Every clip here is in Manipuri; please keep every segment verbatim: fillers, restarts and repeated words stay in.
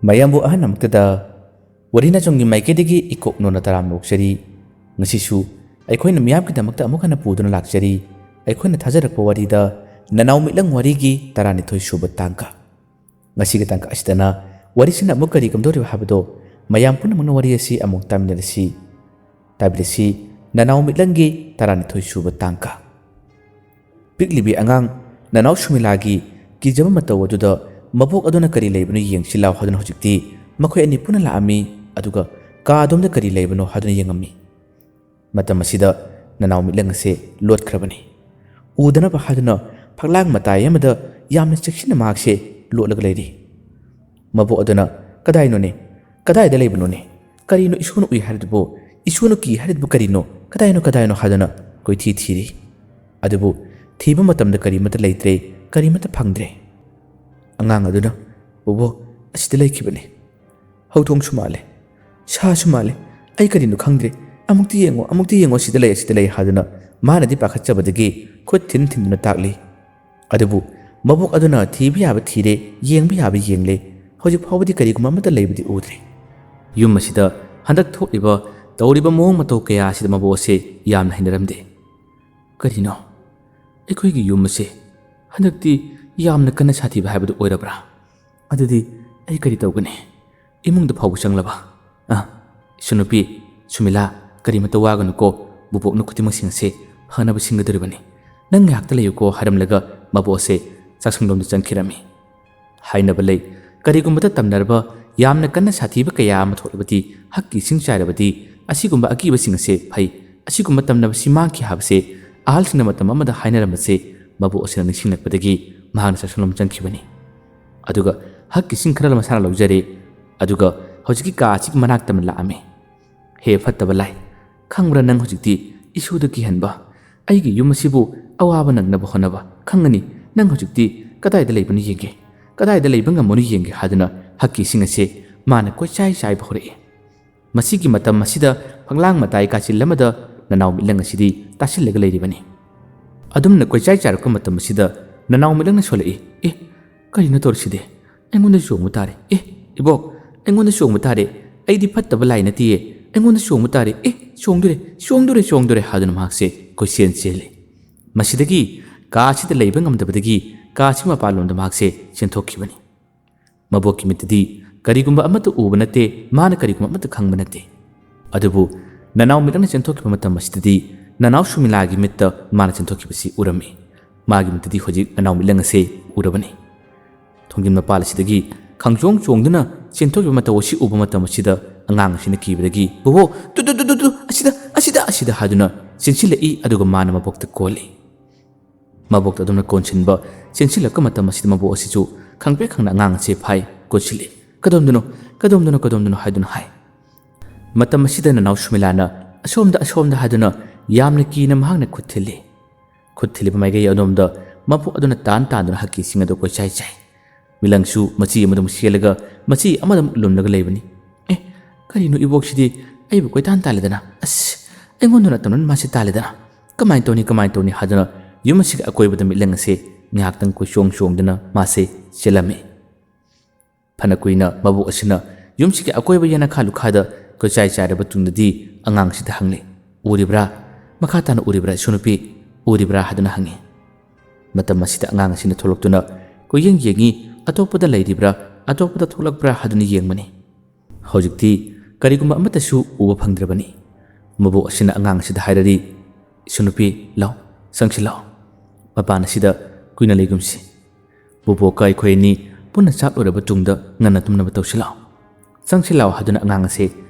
ꯃꯌꯥꯝꯕꯨ ꯑꯍꯟ ꯑꯃꯨꯛꯇꯗ ꯋꯥꯔꯤ ꯅꯆꯨꯝꯒꯤ ꯃꯥꯏꯀꯩꯗꯒꯤ ꯏꯀꯣꯛ ꯅꯣꯟꯅ ꯇꯔꯥꯝꯅ ꯑꯣꯛꯆꯔꯤ꯫ ꯉꯁꯤꯁꯨ ꯑꯩꯈꯣꯏꯅ ꯃꯤꯌꯥꯝꯒꯤꯗꯃꯛꯇ ꯑꯃꯨꯛ ꯍꯟꯅ ꯄꯨꯗꯨꯅ ꯂꯥꯛꯆꯔꯤ꯫ ꯑꯩꯈꯣꯏꯅ ꯊꯥꯖꯔꯛꯄ ꯋꯥꯔꯤꯗ ꯅꯅꯥꯎ ꯃꯤꯠꯂꯪ ꯋꯥꯔꯤꯒꯤ ꯇꯔꯥꯅꯤꯊꯣꯏ ꯁꯨꯕ ꯇꯥꯡꯀ꯫ ꯉꯁꯤꯒꯤ ꯇꯥꯡꯀꯛ ꯑꯁꯤꯗꯅ ꯋꯥꯔꯤꯁꯤꯅ ꯑꯃꯨꯛ ꯀꯔꯤ ꯀꯝꯗꯧꯔꯤꯕ ꯍꯥꯏꯕꯗꯣ ꯃꯌꯥꯝ ꯄꯨꯝꯅꯃꯛꯅ ꯋꯥꯔꯤ ꯑꯁꯤ ꯑꯃꯨꯛ ꯇꯥꯃꯤꯟꯅꯔꯁꯤ꯫ ꯇꯥꯕꯤꯔꯁꯤ ꯅꯅꯥꯎ ꯃꯤꯠꯂꯪꯒꯤ ꯇꯔꯥꯅꯤꯊꯣꯏ ꯁꯨꯕ ꯇꯥꯡꯀ꯫ ꯄꯤꯛꯂꯤꯕꯤ ꯑꯉꯥꯡ ꯅꯅꯥꯎ ꯁꯨꯃꯤꯂꯥꯒꯤ ꯀꯤꯖꯕ ꯃꯇꯧ ꯑꯗꯨꯗ ꯃꯕꯣꯛ ꯑꯗꯨꯅ ꯀꯔꯤ ꯂꯩꯕꯅꯣ ꯌꯦꯡꯁꯤ ꯂꯥꯎ ꯍꯥꯏꯗꯨꯅ ꯍꯧꯖꯤꯛꯇꯤ ꯃꯈꯣꯏ ꯑꯅꯤ ꯄꯨꯟꯅ ꯂꯥꯛꯑꯝꯃꯤ꯫ ꯑꯗꯨꯒ ꯀꯥ ꯑꯗꯣꯝꯗ ꯀꯔꯤ ꯂꯩꯕꯅꯣ ꯍꯥꯏꯗꯨꯅ ꯌꯦꯡꯉꯝꯃꯤ꯫ ꯃꯇꯝ ꯑꯁꯤꯗ ꯅꯅꯥꯎ ꯃꯤꯠꯂꯪ ꯑꯁꯦ ꯂꯣꯠꯈ꯭ꯔꯕꯅꯤ꯫ ꯎꯗꯅꯕ ꯍꯥꯏꯗꯨꯅ ꯐꯛꯂꯥꯡ ꯃꯇꯥꯏ ꯑꯃꯗ ꯌꯥꯝꯅ ꯆꯦꯛꯁꯤꯟꯅ ꯃꯍꯥꯛꯁꯦ ꯂꯣꯠꯂꯒ ꯂꯩꯔꯤ꯫ ꯃꯕꯣꯛ ꯑꯗꯨꯅ, "ꯀꯗꯥꯏꯅꯣꯅꯦ? ꯀꯗꯥꯏꯗ ꯂꯩꯕꯅꯣꯅꯦ? ꯀꯔꯤꯅꯣ ꯏꯁꯣꯅ ꯎꯏ ꯍꯥꯏꯔꯤꯗꯨꯕꯨ? ꯏꯁꯣꯅ ꯀꯤ ꯍꯥꯏꯔꯤꯗꯨꯕꯨ ꯀꯔꯤꯅꯣ? ꯀꯗꯥꯏꯅꯣ, ꯀꯗꯥꯏꯅꯣ?" ꯍꯥꯏꯗꯨꯅ ꯀꯣꯏꯊꯤ ꯊꯤꯔꯤ꯫ ꯑꯗꯨꯕꯨ ꯊꯤꯕ ꯃꯇꯝꯗ ꯀꯔꯤꯃꯠꯇ ꯂꯩꯇ꯭ꯔꯦ, ꯀꯔꯤꯃꯠꯇ ꯐꯪꯗ꯭ꯔꯦ꯫ ꯑꯉꯥꯡ ꯑꯗꯨꯅ, "ꯕꯣꯕꯣꯛ, ꯑꯁꯤꯗ ꯂꯩꯈꯤꯕꯅꯤ꯫ ꯍꯧꯗꯣꯡꯁꯨ ꯃꯥꯜꯂꯦ, ꯁꯥꯁꯨ ꯃꯥꯜꯂꯦ, ꯑꯩ ꯀꯔꯤꯅꯣ ꯈꯪꯗ꯭ꯔꯦ꯫ ꯑꯃꯨꯛꯇꯤ ꯌꯦꯡꯉꯣ, ꯑꯃꯨꯛꯇꯤ ꯌꯦꯡꯉꯣ, ꯑꯁꯤꯗ ꯂꯩ, ꯑꯁꯤꯗ ꯂꯩ" ꯍꯥꯏꯗꯨꯅ ꯃꯥꯅꯗꯤ ꯄꯥꯈꯠꯆꯕꯗꯒꯤ ꯈꯨꯠ ꯊꯤꯟ ꯊꯤꯟꯗꯨꯅ ꯇꯥꯛꯂꯤ꯫ ꯑꯗꯨꯕꯨ ꯃꯕꯣꯛ ꯑꯗꯨꯅ ꯊꯤꯕ ꯌꯥꯕ ꯊꯤꯔꯦ, ꯌꯦꯡꯕ ꯌꯥꯕ ꯌꯦꯡꯂꯦ, ꯍꯧꯖꯤꯛ ꯐꯥꯎꯕꯗꯤ ꯀꯔꯤꯒꯨꯝꯕ ꯑꯃꯠꯇ ꯂꯩꯕꯗꯤ ꯎꯗ꯭ꯔꯦ꯫ ꯌꯨꯝ ꯑꯁꯤꯗ ꯍꯟꯗꯛ ꯊꯣꯛꯂꯤꯕ, ꯇꯧꯔꯤꯕ ꯃꯑꯣꯡ ꯃꯇꯧ ꯀꯌꯥ ꯑꯁꯤꯗ ꯃꯕꯣꯛ ꯑꯁꯦ ꯌꯥꯝꯅ ꯍꯩꯅꯔꯝꯗꯦ꯫ "ꯀꯔꯤꯅꯣ? ꯑꯩꯈꯣꯏꯒꯤ ꯌꯨꯝ ꯑꯁꯦ ꯍꯟꯗꯛꯇꯤ ꯌꯥꯝꯅ ꯀꯟꯅ ꯁꯥꯊꯤꯕ ꯍꯥꯏꯕꯗꯨ ꯑꯣꯏꯔꯕ꯭ꯔꯥ? ꯑꯗꯨꯗꯤ ꯑꯩ ꯀꯔꯤ ꯇꯧꯒꯅꯤ? ꯏꯃꯨꯡꯗ ꯐꯥꯎꯕ ꯆꯪꯂꯕ? ꯑ, ꯏꯆꯟꯅꯨꯄꯤ ꯁꯨꯃꯤꯂꯥ, ꯀꯔꯤꯃꯠꯇ ꯋꯥꯒꯅꯨꯀꯣ, ꯕꯨꯕꯣꯛꯅ ꯈꯨꯗꯤꯡꯃꯛꯁꯤꯡ ꯑꯁꯦ ꯐꯅꯕ ꯁꯤꯟꯒꯗꯧꯔꯤꯕꯅꯤ꯫ ꯅꯪ ꯉꯥꯏꯍꯥꯛꯇ ꯂꯩꯌꯨꯀꯣ" ꯍꯥꯏꯔꯝꯂꯒ ꯃꯕꯣꯛ ꯑꯁꯦ ꯆꯥꯛꯁꯪꯂꯣꯝꯗ ꯆꯪꯈꯤꯔꯝꯃꯤ꯫ ꯍꯥꯏꯅꯕ ꯂꯩ, ꯀꯔꯤꯒꯨꯝꯕꯗ ꯇꯝꯅꯔꯕ ꯌꯥꯝꯅ ꯀꯟꯅ ꯁꯥꯊꯤꯕ ꯀꯌꯥ ꯑꯃ ꯊꯣꯛꯂꯕꯗꯤ, ꯍꯛꯀꯤ ꯏꯁꯤꯡ ꯆꯥꯏꯔꯕꯗꯤ, ꯑꯁꯤꯒꯨꯝꯕ ꯑꯀꯤꯕꯁꯤꯡ ꯑꯁꯦ ꯐꯩ, ꯑꯁꯤꯒꯨꯝꯕ ꯇꯝꯅꯕꯁꯤ ꯃꯥꯡꯈꯤ ꯍꯥꯏꯕꯁꯦ ꯑꯍꯜꯁꯤꯡꯅ ꯃꯇꯝ ꯑꯃꯗ ꯍꯥꯏꯅꯔꯝꯕꯁꯦ ꯃꯕꯣꯛ ꯑꯁꯤꯅ ꯅꯤꯡꯁꯤꯡꯂꯛꯄꯗꯒꯤ ꯃꯍꯥꯛꯅ ꯆꯥꯛꯁꯪꯂꯣꯝ ꯆꯪꯈꯤꯕꯅꯤ꯫ ꯑꯗꯨꯒ ꯍꯛꯀꯤ ꯏꯁꯤꯡ ꯈꯔ ꯃꯁꯥꯅ ꯂꯧꯖꯔꯦ꯫ ꯑꯗꯨꯒ ꯍꯧꯖꯤꯛꯀꯤ ꯀꯥ ꯑꯁꯤꯒꯤ ꯃꯅꯥꯛꯇ ꯑꯃ ꯂꯥꯛꯑꯝꯃꯤ꯫ "ꯍꯦ ꯐꯠꯇꯕ ꯂꯥꯏ, ꯈꯪꯕ꯭ꯔꯥ ꯅꯪ ꯍꯧꯖꯤꯛꯇꯤ ꯏꯁꯨꯗ ꯀꯤꯍꯟꯕ? ꯑꯩꯒꯤ ꯌꯨꯝ ꯑꯁꯤꯕꯨ ꯑꯋꯥꯕ ꯅꯪꯅꯕ ꯍꯣꯠꯅꯕ ꯈꯪꯒꯅꯤ꯫ ꯅꯪ ꯍꯧꯖꯤꯛꯇꯤ ꯀꯗꯥꯏꯗ ꯂꯩꯕꯅꯣ ꯌꯦꯡꯒꯦ, ꯀꯗꯥꯏꯗ ꯂꯩꯕ ꯉꯝꯃꯅꯣ ꯌꯦꯡꯒꯦ" ꯍꯥꯏꯗꯨꯅ ꯍꯛꯀꯤ ꯏꯁꯤꯡ ꯑꯁꯦ ꯃꯥꯅ ꯀꯣꯏꯆꯥꯏ ꯆꯥꯏꯕ ꯍꯧꯔꯛꯏ꯫ ꯃꯁꯤꯒꯤ ꯃꯇꯝ ꯑꯁꯤꯗ ꯐꯛꯂꯥꯡ ꯃꯇꯥꯏ ꯀꯥꯆꯤꯜ ꯑꯃꯗ ꯅꯅꯥꯎ ꯃꯤꯠꯂꯪ ꯑꯁꯤꯗꯤ ꯇꯥꯁꯤꯜꯂꯒ ꯂꯩꯔꯤꯕꯅꯤ꯫ ꯑꯗꯨꯝꯅ ꯀꯣꯏꯆꯥꯏ ꯆꯥꯏꯔꯛꯄ ꯃꯇꯝ ꯑꯁꯤꯗ ꯅꯅꯥꯎ ꯃꯤꯠꯂꯪꯅ ꯁꯣꯜꯂꯛꯏ, "ꯑꯦ, ꯀꯔꯤꯅꯣ ꯇꯧꯔꯤꯁꯤꯗꯤ? ꯑꯩꯉꯣꯟꯗ ꯆꯣꯡꯕ ꯇꯥꯔꯦ꯫ ꯑꯦ, "ꯏꯕꯣꯛ, ꯑꯩꯉꯣꯟꯗ ꯆꯣꯡꯕ ꯇꯥꯔꯦ꯫ ꯑꯩꯗꯤ ꯐꯠꯇꯕ ꯂꯥꯏ ꯅꯠꯇꯤꯌꯦ꯫ ꯑꯩꯉꯣꯟꯗ ꯆꯣꯡꯕ ꯇꯥꯔꯦ꯫ ꯑꯦ, ꯆꯣꯡꯗꯣꯔꯦ, ꯆꯣꯡꯗꯣꯔꯦ, ꯆꯣꯡꯗꯣꯔꯦ" ꯍꯥꯏꯗꯨꯅ ꯃꯍꯥꯛꯁꯦ ꯀꯣꯏꯆꯦꯟ ꯆꯦꯜꯂꯤ꯫ ꯃꯁꯤꯗꯒꯤ ꯀꯥꯁꯤꯗ ꯂꯩꯕ ꯉꯝꯗꯕꯗꯒꯤ ꯀꯥꯁꯤ ꯃꯄꯥꯟꯂꯣꯝꯗ ꯃꯍꯥꯛꯁꯦ ꯆꯦꯟꯊꯣꯛꯈꯤꯕꯅꯤ꯫ ꯃꯕꯣꯛꯀꯤ ꯃꯤꯠꯇꯗꯤ ꯀꯔꯤꯒꯨꯝꯕ ꯑꯃꯠꯇ ꯎꯕ ꯅꯠꯇꯦ, ꯃꯥꯅ ꯀꯔꯤꯒꯨꯝꯕ ꯑꯃꯠꯇ ꯈꯪꯕ ꯅꯠꯇꯦ꯫ ꯑꯗꯨꯕꯨ ꯅꯅꯥꯎ ꯃꯤꯠꯂꯪꯅ ꯆꯦꯟꯊꯣꯛꯈꯤꯕ ꯃꯇꯝ ꯑꯁꯤꯗꯗꯤ ꯅꯅꯥꯎ ꯁꯨꯃꯤꯂꯥꯒꯤ ꯃꯤꯠꯇ ꯃꯥꯅ ꯆꯦꯟꯊꯣꯛꯈꯤꯕꯁꯤ ꯎꯔꯝꯃꯤ꯫ ꯃꯥꯒꯤ ꯃꯤꯠꯇꯗꯤ ꯍꯧꯖꯤꯛ ꯅꯅꯥꯎ ꯃꯤꯠꯂꯪ ꯑꯁꯦ ꯎꯔꯕꯅꯤ꯫ ꯊꯣꯡꯖꯤꯟ ꯃꯄꯥꯜ ꯑꯁꯤꯗꯒꯤ ꯈꯪꯆꯣꯡ ꯆꯣꯡꯗꯨꯅ ꯆꯦꯟꯊꯣꯛꯈꯤꯕ ꯃꯇꯧ ꯑꯁꯤ ꯎꯕ ꯃꯇꯝ ꯑꯁꯤꯗ ꯑꯉꯥꯡ ꯑꯁꯤꯅ ꯀꯤꯕꯗꯒꯤ, "ꯕꯣꯕꯣ, ꯇꯨ, ꯇꯨ, ꯇꯨ, ꯇꯨ, ꯇꯨ, ꯑꯁꯤꯗ, ꯑꯁꯤꯗ, ꯑꯁꯤꯗ" ꯍꯥꯏꯗꯨꯅ ꯆꯦꯟꯁꯤꯜꯂꯛꯏ, ꯑꯗꯨꯒ ꯃꯥꯅ ꯃꯕꯣꯛꯇ ꯀꯣꯜꯂꯤ꯫ ꯃꯕꯣꯛꯇ ꯑꯗꯨꯝꯅ ꯀꯣꯟꯁꯤꯟꯕ ꯆꯦꯟꯁꯤꯜꯂꯛꯄ ꯃꯇꯝ ꯑꯁꯤꯗ ꯃꯕꯣꯛ ꯑꯁꯤꯁꯨ ꯈꯪꯄ꯭ꯔꯦꯛ ꯈꯪꯅ ꯑꯉꯥꯡ ꯑꯁꯦ ꯐꯥꯏ, ꯀꯣꯟꯁꯤꯜꯂꯤ꯫ "ꯀꯗꯣꯝꯗꯅꯣ, ꯀꯗꯣꯝꯗꯅꯣ, ꯀꯗꯣꯝꯗꯅꯣ?" ꯍꯥꯏꯗꯨꯅ ꯍꯥꯏ꯫ ꯃꯇꯝ ꯑꯁꯤꯗ ꯅꯅꯥꯎ ꯁꯨꯃꯤꯂꯥꯅ "ꯑꯁꯣꯝꯗ, ꯑꯁꯣꯝꯗ" ꯍꯥꯏꯗꯨꯅ ꯌꯥꯝꯅ ꯀꯤꯅ ꯃꯍꯥꯛꯅ ꯈꯨꯠ ꯊꯤꯜꯂꯤ꯫ ꯈꯨꯠ ꯊꯤꯜꯂꯤꯕ ꯃꯥꯏꯀꯩ ꯑꯗꯣꯝꯗ ꯃꯕꯣꯛ ꯑꯗꯨꯅ ꯇꯥꯟ ꯇꯥꯟꯗꯨꯅ ꯍꯛꯀꯤꯁꯤꯡ ꯑꯗꯨ ꯀꯣꯏꯆꯥꯏ ꯆꯥꯏ꯫ ꯃꯤꯂꯪꯁꯨ ꯃꯆꯤ ꯑꯃꯗ ꯑꯃꯨꯛ ꯁꯦꯜꯂꯒ ꯃꯆꯤ ꯑꯃꯗ ꯑꯃꯨꯛ ꯂꯨꯝꯂꯒ ꯂꯩꯕꯅꯤ꯫ "ꯑꯦ, ꯀꯔꯤꯅꯣ ꯏꯕꯣꯛꯁꯤꯗꯤ ꯑꯩꯕꯨ ꯀꯣꯏꯇꯥꯟ ꯇꯥꯜꯂꯦꯗꯅ? ꯑꯁ, ꯑꯩꯉꯣꯟꯗꯅ ꯇꯝꯅꯅ ꯃꯥꯁꯤ ꯇꯥꯜꯂꯦꯗꯅ꯫ ꯀꯃꯥꯏꯅ ꯇꯧꯅꯤ, ꯀꯃꯥꯏꯅ ꯇꯧꯅꯤ?" ꯍꯥꯏꯗꯨꯅ ꯌꯨꯝ ꯑꯁꯤꯒꯤ ꯑꯀꯣꯏꯕꯗ ꯃꯤꯠꯂꯪ ꯑꯁꯦ ꯉꯥꯏꯍꯥꯛꯇꯪ ꯀꯣꯏꯆꯣꯡ ꯆꯣꯡꯗꯨꯅ ꯃꯥꯁꯦ ꯆꯦꯜꯂꯝꯃꯤ꯫ ꯐꯅ ꯀꯨꯏꯅ ꯃꯕꯣꯛ ꯑꯁꯤꯅ ꯌꯨꯝꯁꯤꯒꯤ ꯑꯀꯣꯏꯕ ꯌꯦꯅꯈꯥ ꯂꯨꯈꯥꯗ ꯀꯣꯏꯆꯥꯏ ꯆꯥꯏꯔꯕ ꯇꯨꯡꯗꯗꯤ ꯑꯉꯥꯡꯁꯤꯗ ꯍꯪꯂꯤ, "ꯎꯔꯤꯕ꯭ꯔꯥ? ꯃꯈꯥ ꯇꯥꯅ ꯎꯔꯤꯕ꯭ꯔꯥ, ꯏꯁꯨ ꯅꯨꯄꯤ? ꯎꯔꯤꯕ꯭ꯔꯥ?" ꯍꯥꯏꯗꯨꯅ ꯍꯪꯉꯤ꯫ ꯃꯇꯝ ꯑꯁꯤꯗ ꯑꯉꯥꯡ ꯑꯁꯤꯅ ꯊꯣꯛꯂꯛꯇꯨꯅ ꯀꯣꯏꯌꯦꯡ ꯌꯦꯡꯉꯤ, ꯑꯇꯣꯞꯄꯗ ꯂꯩꯔꯤꯕ꯭ꯔꯥ, ꯑꯇꯣꯞꯄꯗ ꯊꯣꯛꯂꯛꯄ꯭ꯔꯥ ꯍꯥꯏꯗꯨꯅ ꯌꯦꯡꯕꯅꯤ꯫ ꯍꯧꯖꯤꯛꯇꯤ ꯀꯔꯤꯒꯨꯝꯕ ꯑꯃꯠꯇꯁꯨ ꯎꯕ ꯐꯪꯗ꯭ꯔꯕꯅꯤ꯫ ꯃꯕꯣꯛ ꯑꯁꯤꯅ ꯑꯉꯥꯡ ꯑꯁꯤꯗ ꯍꯥꯏꯔꯔꯤ, "ꯏꯁꯨ ꯅꯨꯄꯤ, ꯂꯥꯎ, ꯆꯪꯁꯤꯜꯂꯛꯑꯣ꯫ ꯃꯄꯥꯟ ꯑꯁꯤꯗ ꯀꯨꯏꯅ ꯂꯩꯒꯨꯝꯁꯤ꯫ ꯕꯣꯕꯣꯛꯀ ꯑꯩꯈꯣꯏ ꯑꯅꯤ ꯄꯨꯟꯅ ꯆꯥꯛ ꯂꯣꯏꯔꯕ ꯇꯨꯡꯗ ꯉꯟꯅ ꯇꯨꯝꯅꯕ ꯇꯧꯁꯤꯜꯂꯛꯑꯣ꯫ ꯆꯪꯁꯤꯜꯂꯛꯑꯣ" ꯍꯥꯏꯗꯨꯅ ꯑꯉꯥꯡ ꯑꯁꯦ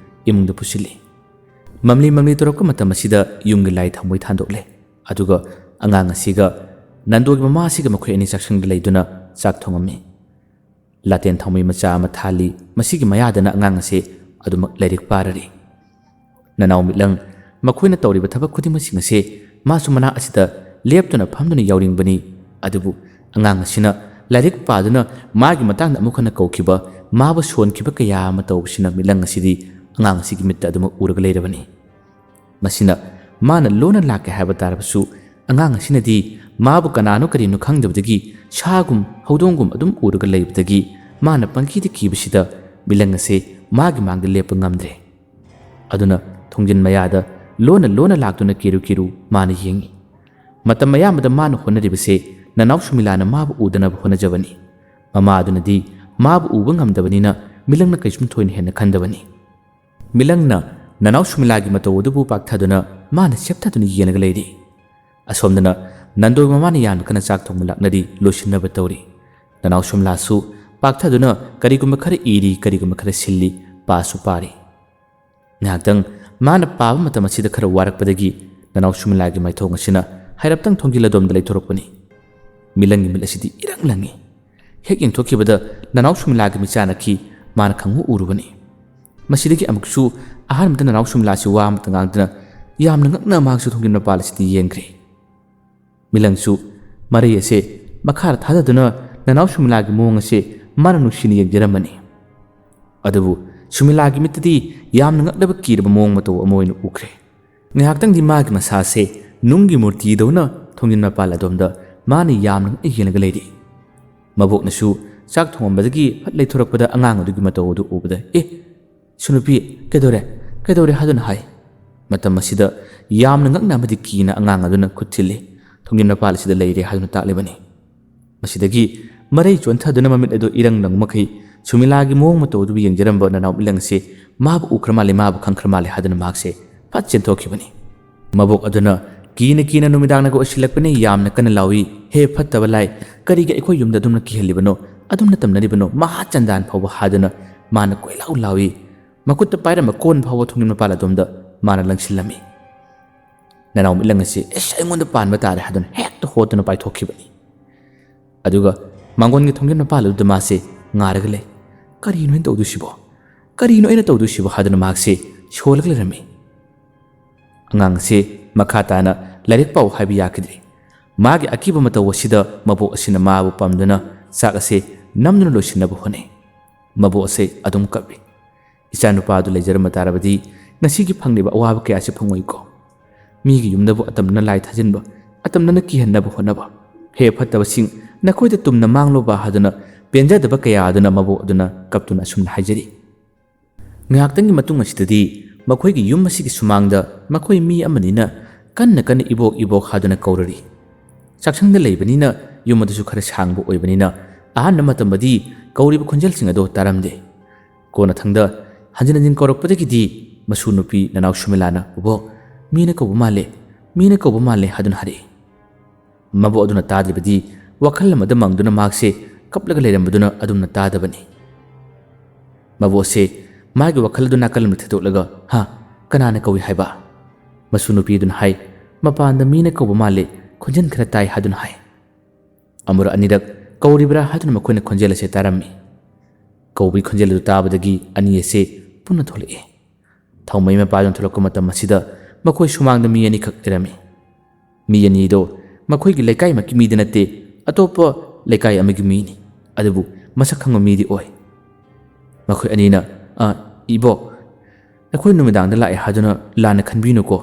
ꯏꯃꯨꯡꯗ ꯄꯨꯁꯤꯜꯂꯤ꯫ ꯃꯝꯂꯤ ꯃꯝꯂꯤ ꯇꯧꯔꯛꯄ ꯃꯇꯝ ꯑꯁꯤꯗ ꯌꯨꯝꯒꯤ ꯂꯥꯏ ꯊꯥꯎꯃꯩ ꯊꯥꯟꯗꯣꯛꯂꯦ꯫ ꯑꯗꯨꯒ ꯑꯉꯥꯡ ꯑꯁꯤꯒ ꯅꯟꯗꯣꯒꯤ ꯃꯃꯥ ꯑꯁꯤꯒ ꯃꯈꯣꯏ ꯑꯅꯤ ꯆꯥꯛꯁꯪꯗ ꯂꯩꯗꯨꯅ ꯆꯥꯛ ꯊꯣꯡꯉꯝꯃꯤ꯫ ꯂꯥꯇꯦꯟ ꯊꯥꯎꯃꯩ ꯃꯆꯥ ꯑꯃ ꯊꯥꯜꯂꯤ꯫ ꯃꯁꯤꯒꯤ ꯃꯌꯥꯗꯅ ꯑꯉꯥꯡ ꯑꯁꯦ ꯑꯗꯨꯃꯛ ꯂꯥꯏꯔꯤꯛ ꯄꯥꯔꯔꯤ꯫ ꯅꯅꯥꯎ ꯃꯤꯠꯂꯪ ꯃꯈꯣꯏꯅ ꯇꯧꯔꯤꯕ ꯊꯕꯛ ꯈꯨꯗꯤꯡꯃꯛꯁꯤꯡ ꯑꯁꯦ ꯃꯥꯁꯨ ꯃꯅꯥꯛ ꯑꯁꯤꯗ ꯂꯦꯞꯇꯨꯅ ꯐꯝꯗꯨꯅ ꯌꯥꯎꯅꯤꯡꯕꯅꯤ꯫ ꯑꯗꯨꯕꯨ ꯑꯉꯥꯡ ꯑꯁꯤꯅ ꯂꯥꯏꯔꯤꯛ ꯄꯥꯗꯨꯅ ꯃꯥꯒꯤ ꯃꯇꯥꯡꯗ ꯑꯃꯨꯛ ꯍꯟꯅ ꯀꯧꯈꯤꯕ, ꯃꯥꯕꯨ ꯁꯣꯟꯈꯤꯕ ꯀꯌꯥ ꯑꯃ ꯇꯧꯕꯁꯤꯅ ꯃꯤꯠꯂꯪ ꯑꯁꯤꯗꯤ ꯑꯉꯥꯡ ꯑꯁꯤꯒꯤ ꯃꯤꯠꯇ ꯑꯗꯨꯃꯛ ꯎꯔꯒ ꯂꯩꯔꯕꯅꯤ꯫ ꯃꯁꯤꯅ ꯃꯥꯅ ꯂꯣꯟꯅ ꯂꯥꯛꯀꯦ ꯍꯥꯏꯕ ꯇꯥꯔꯕꯁꯨ, ꯑꯉꯥꯡ ꯑꯁꯤꯅꯗꯤ ꯃꯥꯕꯨ ꯀꯅꯥꯅꯣ ꯀꯔꯤꯅꯣ ꯈꯪꯗꯕꯗꯒꯤ ꯁꯥꯒꯨꯝ ꯍꯧꯗꯣꯡꯒꯨꯝ ꯑꯗꯨꯝ ꯎꯔꯒ ꯂꯩꯕꯗꯒꯤ ꯃꯥꯅ ꯄꯪꯀꯤꯗ ꯀꯤꯕꯁꯤꯗ ꯃꯤꯂꯪ ꯑꯁꯦ ꯃꯥꯒꯤ ꯃꯥꯡꯗ ꯂꯦꯞꯄ ꯉꯝꯗ꯭ꯔꯦ꯫ ꯑꯗꯨꯅ ꯊꯣꯡꯖꯤꯟ ꯃꯌꯥꯗ ꯂꯣꯟꯅ ꯂꯣꯟꯅ ꯂꯥꯛꯇꯨꯅ ꯀꯤꯔꯨ ꯀꯤꯔꯨ ꯃꯥꯅ ꯌꯦꯡꯏ꯫ ꯃꯇꯝ ꯑꯌꯥꯝꯕꯗ ꯃꯥꯅ ꯍꯣꯠꯅꯔꯤꯕꯁꯦ ꯅꯅꯥꯎ ꯁꯨꯃꯤꯂꯥꯅ ꯃꯥꯕꯨ ꯎꯗꯅꯕ ꯍꯣꯠꯅꯖꯕꯅꯤ꯫ ꯃꯃꯥ ꯑꯗꯨꯅꯗꯤ ꯃꯥꯕꯨ ꯎꯕ ꯉꯝꯗꯕꯅꯤꯅ ꯃꯤꯂꯪꯅ ꯀꯩꯁꯨꯝ ꯊꯣꯏꯅ ꯍꯦꯟꯅ ꯈꯟꯗꯕꯅꯤ꯫ ꯃꯤꯂꯪꯅ ꯅꯅꯥꯎ ꯁꯨꯃꯤꯂꯥꯒꯤ ꯃꯇꯧ ꯑꯗꯨꯕꯨ ꯄꯥꯛꯊꯗꯨꯅ ꯃꯥꯅ ꯁꯦꯞꯊꯗꯨꯅ ꯌꯦꯡꯂꯒ ꯂꯩꯔꯤ꯫ ꯑꯁꯣꯝꯗꯅ ꯅꯟꯗꯣꯏ ꯃꯃꯥꯅ ꯌꯥꯝꯅ ꯀꯟꯅ ꯆꯥꯛ ꯊꯣꯡꯕ ꯂꯥꯛꯅꯔꯤ, ꯂꯣꯏꯁꯤꯟꯅꯕ ꯇꯧꯔꯤ꯫ ꯅꯅꯥꯎ ꯁꯨꯃꯤꯂꯥꯁꯨ ꯄꯥꯛꯊꯗꯨꯅ ꯀꯔꯤꯒꯨꯝꯕ ꯈꯔ ꯏꯔꯤ, ꯀꯔꯤꯒꯨꯝꯕ ꯈꯔ ꯁꯤꯜꯂꯤ, ꯄꯥꯁꯨ ꯄꯥꯔꯤ꯫ ꯉꯥꯏꯍꯥꯛꯇꯪ ꯃꯥꯅ ꯄꯥꯕ ꯃꯇꯝ ꯑꯁꯤꯗ ꯈꯔ ꯋꯥꯔꯛꯄꯗꯒꯤ ꯅꯅꯥꯎ ꯁꯨꯃꯤꯂꯥꯒꯤ ꯃꯥꯏꯊꯣꯡ ꯑꯁꯤꯅ ꯍꯥꯏꯔꯞꯇꯪ ꯊꯣꯡꯖꯤꯜ ꯑꯗꯣꯝꯗ ꯂꯩꯊꯣꯔꯛꯄꯅꯤ꯫ ꯃꯤꯂꯪꯒꯤ ꯃꯤꯠ ꯑꯁꯤꯗꯤ ꯏꯔꯪ ꯂꯪꯏ꯫ ꯍꯦꯛ ꯌꯦꯡꯊꯣꯛꯈꯤꯕꯗ ꯅꯅꯥꯎ ꯁꯨꯃꯤꯂꯥꯒꯤ ꯃꯤꯠꯆꯥꯅꯈꯤ ꯃꯥꯅ ꯈꯪꯎ ꯎꯔꯨꯕꯅꯤ꯫ ꯃꯁꯤꯗꯒꯤ ꯑꯃꯨꯛꯁꯨ ꯑꯍꯥꯟꯕꯗ ꯅꯅꯥꯎ ꯁꯨꯃꯤꯂꯥꯁꯤ ꯋꯥ ꯑꯃꯇ ꯉꯥꯡꯗꯅ ꯌꯥꯝꯅ ꯉꯛꯅ ꯃꯍꯥꯛꯁꯨ ꯊꯣꯡꯖꯤꯟ ꯃꯄꯥꯜ ꯑꯁꯤꯗ ꯌꯦꯡꯈ꯭ꯔꯦ꯫ ꯃꯤꯂꯪꯁꯨ ꯃꯔꯩ ꯑꯁꯦ ꯃꯈꯥꯗ ꯊꯥꯗꯗꯨꯅ ꯅꯅꯥꯎ ꯁꯨꯃꯤꯂꯥꯒꯤ ꯃꯑꯣꯡ ꯑꯁꯦ ꯃꯥꯅ ꯅꯨꯡꯁꯤꯅ ꯌꯦꯡꯖꯔꯝꯕꯅꯤ꯫ ꯑꯗꯨꯕꯨ ꯁꯨꯃꯤꯂꯥꯒꯤ ꯃꯤꯠꯇꯗꯤ ꯌꯥꯝꯅ ꯉꯛꯂꯕ ꯀꯤꯔꯕ ꯃꯑꯣꯡ ꯃꯇꯧ ꯑꯃ ꯑꯣꯏꯅ ꯎꯈ꯭ꯔꯦ꯫ ꯉꯥꯏꯍꯥꯛꯇꯪꯗꯤ ꯃꯥꯒꯤ ꯃꯁꯥꯁꯦ ꯅꯨꯡꯒꯤ ꯃꯨꯔꯇꯤꯗꯧꯅ ꯊꯣꯡꯖꯤꯟ ꯃꯄꯥꯜ ꯑꯗꯣꯝꯗ ꯃꯥꯅ ꯌꯥꯝꯅ ꯉꯛꯅ ꯌꯦꯡꯂꯒ ꯂꯩꯔꯤ꯫ ꯃꯕꯣꯛꯅꯁꯨ ꯆꯥꯛ ꯊꯣꯡꯉꯝꯕꯗꯒꯤ ꯐꯠ ꯂꯩꯊꯣꯔꯛꯄꯗ ꯑꯉꯥꯡ ꯑꯗꯨꯒꯤ ꯃꯇꯧ ꯑꯗꯨ ꯎꯕꯗ, "ꯑꯦ, ꯁꯨꯅꯨꯄꯤ, ꯀꯩꯗꯧꯔꯦ? ꯀꯩꯗꯧꯔꯦ?" ꯍꯥꯏꯗꯨꯅ ꯍꯥꯏ꯫ ꯃꯇꯝ ꯑꯁꯤꯗ ꯌꯥꯝꯅ ꯉꯛꯅ ꯑꯃꯗꯤ ꯀꯤꯅ ꯑꯉꯥꯡ ꯑꯗꯨꯅ ꯈꯨꯠ ꯊꯤꯜꯂꯤ꯫ ꯊꯣꯡꯖꯤꯟ ꯃꯄꯥꯜ ꯑꯁꯤꯗ ꯂꯩꯔꯦ ꯍꯥꯏꯗꯨꯅ ꯇꯥꯛꯂꯤꯕꯅꯤ꯫ ꯃꯁꯤꯗꯒꯤ ꯃꯔꯩ ꯆꯣꯟꯊꯗꯨꯅ ꯃꯃꯤꯠ ꯑꯗꯨ ꯏꯔꯪ ꯂꯪ ꯃꯈꯩ ꯁꯨꯃꯤꯂꯥꯒꯤ ꯃꯑꯣꯡ ꯃꯇꯧ ꯑꯗꯨꯕꯨ ꯌꯦꯡꯖꯔꯝꯕ ꯅꯅꯥꯎ ꯃꯤꯂꯪꯁꯦ ꯃꯥꯕꯨ ꯎꯈ꯭ꯔ ꯃꯥꯜꯂꯦ, ꯃꯥꯕꯨ ꯈꯪꯈ꯭ꯔ ꯃꯥꯜꯂꯦ ꯍꯥꯏꯗꯨꯅ ꯃꯍꯥꯛꯁꯦ ꯐꯠ ꯆꯦꯟꯊꯣꯛꯈꯤꯕꯅꯤ꯫ ꯃꯕꯣꯛ ꯑꯗꯨꯅ ꯀꯤꯅ ꯀꯤꯅ ꯅꯨꯃꯤꯗꯥꯡꯅꯒ ꯑꯣꯏꯁꯤꯜꯂꯛꯄꯅ ꯌꯥꯝꯅ ꯀꯟꯅ ꯂꯥꯎꯏ, "ꯍꯦ ꯐꯠꯇꯕ ꯂꯥꯏ, ꯀꯔꯤꯒꯤ ꯑꯩꯈꯣꯏ ꯌꯨꯝꯗ ꯑꯗꯨꯝꯅ ꯀꯤꯍꯜꯂꯤꯕꯅꯣ? ꯑꯗꯨꯝꯅ ꯇꯝꯅꯔꯤꯕꯅꯣ?" ꯃꯍꯥ ꯆꯟꯗꯥꯟ ꯐꯥꯎꯕ ꯍꯥꯗꯨꯅ ꯃꯥꯅ ꯀꯣꯏꯂꯥꯎ ꯂꯥꯎꯏ꯫ ꯃꯈꯨꯠꯇ ꯄꯥꯏꯔꯝꯕ ꯀꯣꯟ ꯐꯥꯎꯕ ꯊꯣꯡꯖꯤꯟ ꯃꯄꯥꯜ ꯑꯗꯣꯝꯗ ꯃꯥꯅ ꯂꯪꯁꯤꯜꯂꯝꯃꯤ꯫ ꯅꯅꯥꯎ ꯃꯤꯠꯂꯪ ꯑꯁꯤ, "ꯑꯦꯁ, ꯑꯩꯉꯣꯟꯗ ꯄꯥꯟꯕ ꯇꯥꯔꯦ" ꯍꯥꯏꯗꯨꯅ ꯍꯦꯛꯇ ꯍꯣꯠꯇꯨꯅ ꯄꯥꯏꯊꯣꯛꯈꯤꯕꯅꯤ꯫ ꯑꯗꯨꯒ ꯃꯥꯡꯒꯣꯟꯒꯤ ꯊꯣꯡꯖꯤꯟ ꯃꯄꯥꯜ ꯑꯗꯨꯗ ꯃꯥꯁꯦ ꯉꯥꯔꯒ ꯂꯩ꯫ "ꯀꯔꯤꯅꯣ ꯑꯩꯅ ꯇꯧꯗꯣꯏꯁꯤꯕꯣ? ꯀꯔꯤꯅꯣ ꯑꯩꯅ ꯇꯧꯗꯣꯏꯁꯤꯕꯣ?" ꯍꯥꯏꯗꯨꯅ ꯃꯍꯥꯛꯁꯦ ꯁꯣꯜꯂꯒ ꯂꯩꯔꯝꯃꯤ꯫ ꯑꯉꯥꯡꯁꯦ ꯃꯈꯥ ꯇꯥꯅ ꯂꯥꯏꯔꯤꯛ ꯄꯥꯎ ꯍꯥꯏꯕ ꯌꯥꯈꯤꯗ꯭ꯔꯦ꯫ ꯃꯥꯒꯤ ꯑꯀꯤꯕ ꯃꯇꯧ ꯑꯁꯤꯗ ꯃꯕꯣꯛ ꯑꯁꯤꯅ ꯃꯥꯕꯨ ꯄꯝꯗꯨꯅ ꯆꯥꯛ ꯑꯁꯦ ꯅꯝꯗꯨꯅ ꯂꯣꯏꯁꯤꯟꯅꯕ ꯍꯣꯠꯅꯩ꯫ ꯃꯕꯣꯛ ꯑꯁꯦ ꯑꯗꯨꯝ ꯀꯞꯂꯤ꯫ "ꯏꯆꯥꯅꯨꯄꯥ ꯑꯗꯨ ꯂꯩꯖꯔꯝꯕ ꯇꯥꯔꯕꯗꯤ ꯉꯁꯤꯒꯤ ꯐꯪꯂꯤꯕ ꯑꯋꯥꯕ ꯀꯌꯥꯁꯤ ꯐꯪꯉꯣꯏꯀꯣ꯫ ꯃꯤꯒꯤ ꯌꯨꯝꯗꯕꯨ ꯑꯇꯝꯅꯅ ꯂꯥꯏ ꯊꯥꯖꯤꯟꯕ, ꯑꯇꯝꯅꯅ ꯀꯤꯍꯟꯅꯕ ꯍꯣꯠꯅꯕ꯫ ꯍꯦ ꯐꯠꯇꯕꯁꯤꯡ, ꯅꯈꯣꯏꯗ ꯇꯨꯝꯅ ꯃꯥꯡꯂꯣꯕ" ꯍꯥꯏꯗꯨꯅ ꯄꯦꯟꯖꯗꯕ ꯀꯌꯥ ꯑꯗꯨꯅ ꯃꯕꯣꯛ ꯑꯗꯨꯅ ꯀꯞꯇꯨꯅ ꯑꯁꯨꯝꯅ ꯍꯥꯏꯖꯔꯤ꯫ ꯉꯥꯏꯍꯥꯛꯇꯪꯒꯤ ꯃꯇꯨꯡ ꯑꯁꯤꯗꯗꯤ ꯃꯈꯣꯏꯒꯤ ꯌꯨꯝ ꯑꯁꯤꯒꯤ ꯁꯨꯃꯥꯡꯗ ꯃꯈꯣꯏ ꯃꯤ ꯑꯃꯅꯤꯅ ꯀꯟꯅ ꯀꯟꯅ "ꯏꯕꯣꯛ, ꯏꯕꯣꯛ" ꯍꯥꯏꯗꯨꯅ ꯀꯧꯔꯔꯤ꯫ ꯆꯥꯛꯁꯪꯗ ꯂꯩꯕꯅꯤꯅ ꯌꯨꯝ ꯑꯗꯨꯁꯨ ꯈꯔ ꯁꯥꯡꯕ ꯑꯣꯏꯕꯅꯤꯅ ꯑꯍꯥꯟꯕ ꯃꯇꯝꯗꯗꯤ ꯀꯧꯔꯤꯕ ꯈꯣꯟꯖꯦꯜꯁꯤꯡ ꯑꯗꯣ ꯇꯥꯔꯝꯗꯦ꯫ ꯀꯣꯟꯅꯊꯪꯗ ꯍꯟꯖꯤꯟ ꯍꯟꯖꯤꯟ ꯀꯧꯔꯛꯄꯗꯒꯤꯗꯤ ꯃꯁꯨ ꯅꯨꯄꯤ ꯅꯅꯥꯎ ꯁꯨꯃꯤꯂꯥꯅ, "ꯕꯣꯕꯣꯛ, ꯃꯤꯅ ꯀꯧꯕ ꯃꯥꯜꯂꯦ, ꯃꯤꯅ ꯀꯧꯕ ꯃꯥꯜꯂꯦ" ꯍꯥꯏꯗꯨꯅ ꯍꯥꯏꯔꯛꯏ꯫ ꯃꯕꯣꯛ ꯑꯗꯨꯅ ꯇꯥꯗ꯭ꯔꯤꯕꯗꯤ ꯋꯥꯈꯜ ꯑꯃꯗ ꯃꯪꯗꯨꯅ ꯃꯍꯥꯛꯁꯦ ꯀꯞꯂꯒ ꯂꯩꯔꯝꯕꯗꯨꯅ ꯑꯗꯨꯝꯅ ꯇꯥꯗꯕꯅꯤ꯫ ꯃꯕꯣꯛꯁꯦ ꯃꯥꯒꯤ ꯋꯥꯈꯜ ꯑꯗꯨ ꯅꯥꯀꯜ ꯑꯃꯗ ꯊꯦꯗꯣꯛꯂꯒ, "ꯍꯥ? ꯀꯅꯥꯅ ꯀꯧꯏ ꯍꯥꯏꯕ?" ꯃꯁꯨ ꯅꯨꯄꯤ ꯑꯗꯨꯅ ꯍꯥꯏ, "ꯃꯄꯥꯟꯗ ꯃꯤꯅ ꯀꯧꯕ ꯃꯥꯜꯂꯦ, ꯈꯣꯟꯖꯦꯜ ꯈꯔ ꯇꯥꯏ" ꯍꯥꯏꯗꯨꯅ ꯍꯥꯏ꯫ ꯑꯃꯨꯔꯛ ꯑꯅꯤꯔꯛ ꯀꯧꯔꯤꯕ꯭ꯔꯥ ꯍꯥꯏꯗꯨꯅ ꯃꯈꯣꯏꯅ ꯈꯣꯟꯖꯦꯜ ꯑꯁꯦ ꯇꯥꯔꯝꯃꯤ꯫ ꯀꯧꯕꯒꯤ ꯈꯣꯟꯖꯦꯜ ꯑꯗꯨ ꯇꯥꯕꯗꯒꯤ ꯑꯅꯤ ꯑꯁꯦ ꯄꯨꯟꯅ ꯊꯣꯛꯂꯛꯏ꯫ ꯊꯧꯃꯩ ꯃꯄꯥꯗꯨꯅ ꯊꯣꯛꯂꯛꯄ ꯃꯇꯝ ꯑꯁꯤꯗ ꯃꯈꯣꯏ ꯁꯨꯃꯥꯡꯗ ꯃꯤ ꯑꯅꯤꯈꯛ ꯂꯩꯔꯝꯃꯤ꯫ ꯃꯤ ꯑꯅꯤꯗꯣ ꯃꯈꯣꯏꯒꯤ ꯂꯩꯀꯥꯏꯃꯛꯀꯤ ꯃꯤꯗꯤ ꯅꯠꯇꯦ, ꯑꯇꯣꯞꯄ ꯂꯩꯀꯥꯏ ꯑꯃꯒꯤ ꯃꯤꯅꯤ꯫ ꯑꯗꯨꯕꯨ ꯃꯁꯛ ꯈꯪꯕ ꯃꯤꯗꯤ ꯑꯣꯏ꯫ ꯃꯈꯣꯏ ꯑꯅꯤꯅ, "ꯑ, ꯏꯕꯣꯛ, ꯑꯩꯈꯣꯏ ꯅꯨꯃꯤꯗꯥꯡꯗ ꯂꯥꯛꯑꯦ ꯍꯥꯏꯗꯨꯅ ꯂꯥꯟꯅ ꯈꯟꯕꯤꯅꯨꯀꯣ꯫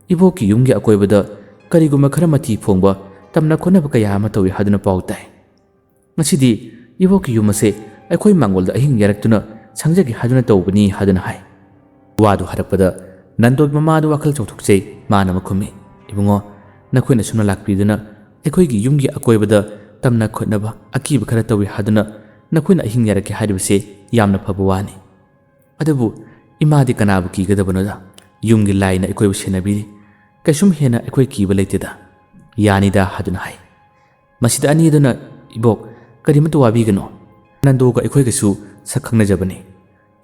ꯏꯕꯣꯛꯀꯤ ꯌꯨꯝꯒꯤ ꯑꯀꯣꯏꯕꯗ ꯀꯔꯤꯒꯨꯝꯕ ꯈꯔ ꯃꯊꯤ ꯐꯣꯡꯕ, ꯇꯝꯅ ꯈꯣꯠꯅꯕ ꯀꯌꯥ ꯑꯃ ꯇꯧꯏ ꯍꯥꯏꯗꯨꯅ ꯄꯥꯎ ꯇꯥꯏ꯫ ꯉꯁꯤꯗꯤ ꯏꯕꯣꯛꯀꯤ ꯌꯨꯝ ꯑꯁꯦ ꯑꯩꯈꯣꯏ ꯃꯥꯡꯒꯣꯜꯗ ꯑꯍꯤꯡ ꯌꯥꯔꯛꯇꯨꯅ ꯁꯪꯖꯒꯦ ꯍꯥꯏꯗꯨꯅ ꯇꯧꯕꯅꯤ" ꯍꯥꯏꯗꯨꯅ ꯍꯥꯏ꯫ ꯋꯥꯗꯨ ꯍꯥꯏꯔꯛꯄꯗ ꯅꯟꯗꯣꯒꯤ ꯃꯃꯥꯗꯨ ꯋꯥꯈꯜ ꯆꯥꯎꯊꯣꯛꯆꯩ꯫ ꯃꯥꯅ ꯑꯃ ꯈꯨꯝꯃꯤ, "ꯏꯕꯨꯡꯉꯣ, ꯅꯈꯣꯏꯅ ꯁꯨꯝꯅ ꯂꯥꯛꯄꯤꯗꯨꯅ ꯑꯩꯈꯣꯏꯒꯤ ꯌꯨꯝꯒꯤ ꯑꯀꯣꯏꯕꯗ ꯇꯝꯅ ꯈꯣꯠꯅꯕ ꯑꯀꯤꯕ ꯈꯔ ꯇꯧꯏ ꯍꯥꯏꯗꯨꯅ ꯅꯈꯣꯏꯅ ꯑꯍꯤꯡ ꯌꯥꯔꯛꯀꯦ ꯍꯥꯏꯔꯤꯕꯁꯦ ꯌꯥꯝꯅ ꯐꯕ ꯋꯥꯅꯤ꯫ ꯑꯗꯨꯕꯨ ꯏꯃꯥꯗꯤ ꯀꯅꯥꯕꯨ ꯀꯤꯒꯗꯕꯅꯣꯗ? ꯌꯨꯝꯒꯤ ꯂꯥꯏꯅ ꯑꯩꯈꯣꯏꯕꯨ ꯁꯦꯟꯅꯕꯤꯔꯤ꯫ ꯀꯩꯁꯨꯝ ꯍꯦꯟꯅ ꯑꯩꯈꯣꯏ ꯀꯤꯕ ꯂꯩꯇꯦꯗ꯫ ꯌꯥꯅꯤꯗ" ꯍꯥꯏꯗꯨꯅ ꯍꯥꯏ꯫ ꯃꯁꯤꯗ ꯑꯅꯤꯗꯨꯅ, "ꯏꯕꯣꯛ, ꯀꯔꯤꯃꯠꯇ ꯋꯥꯕꯤꯒꯅꯨ꯫ ꯅꯟꯗꯣꯒ ꯑꯩꯈꯣꯏꯒꯁꯨ ꯁꯛ ꯈꯪꯅꯖꯕꯅꯤ꯫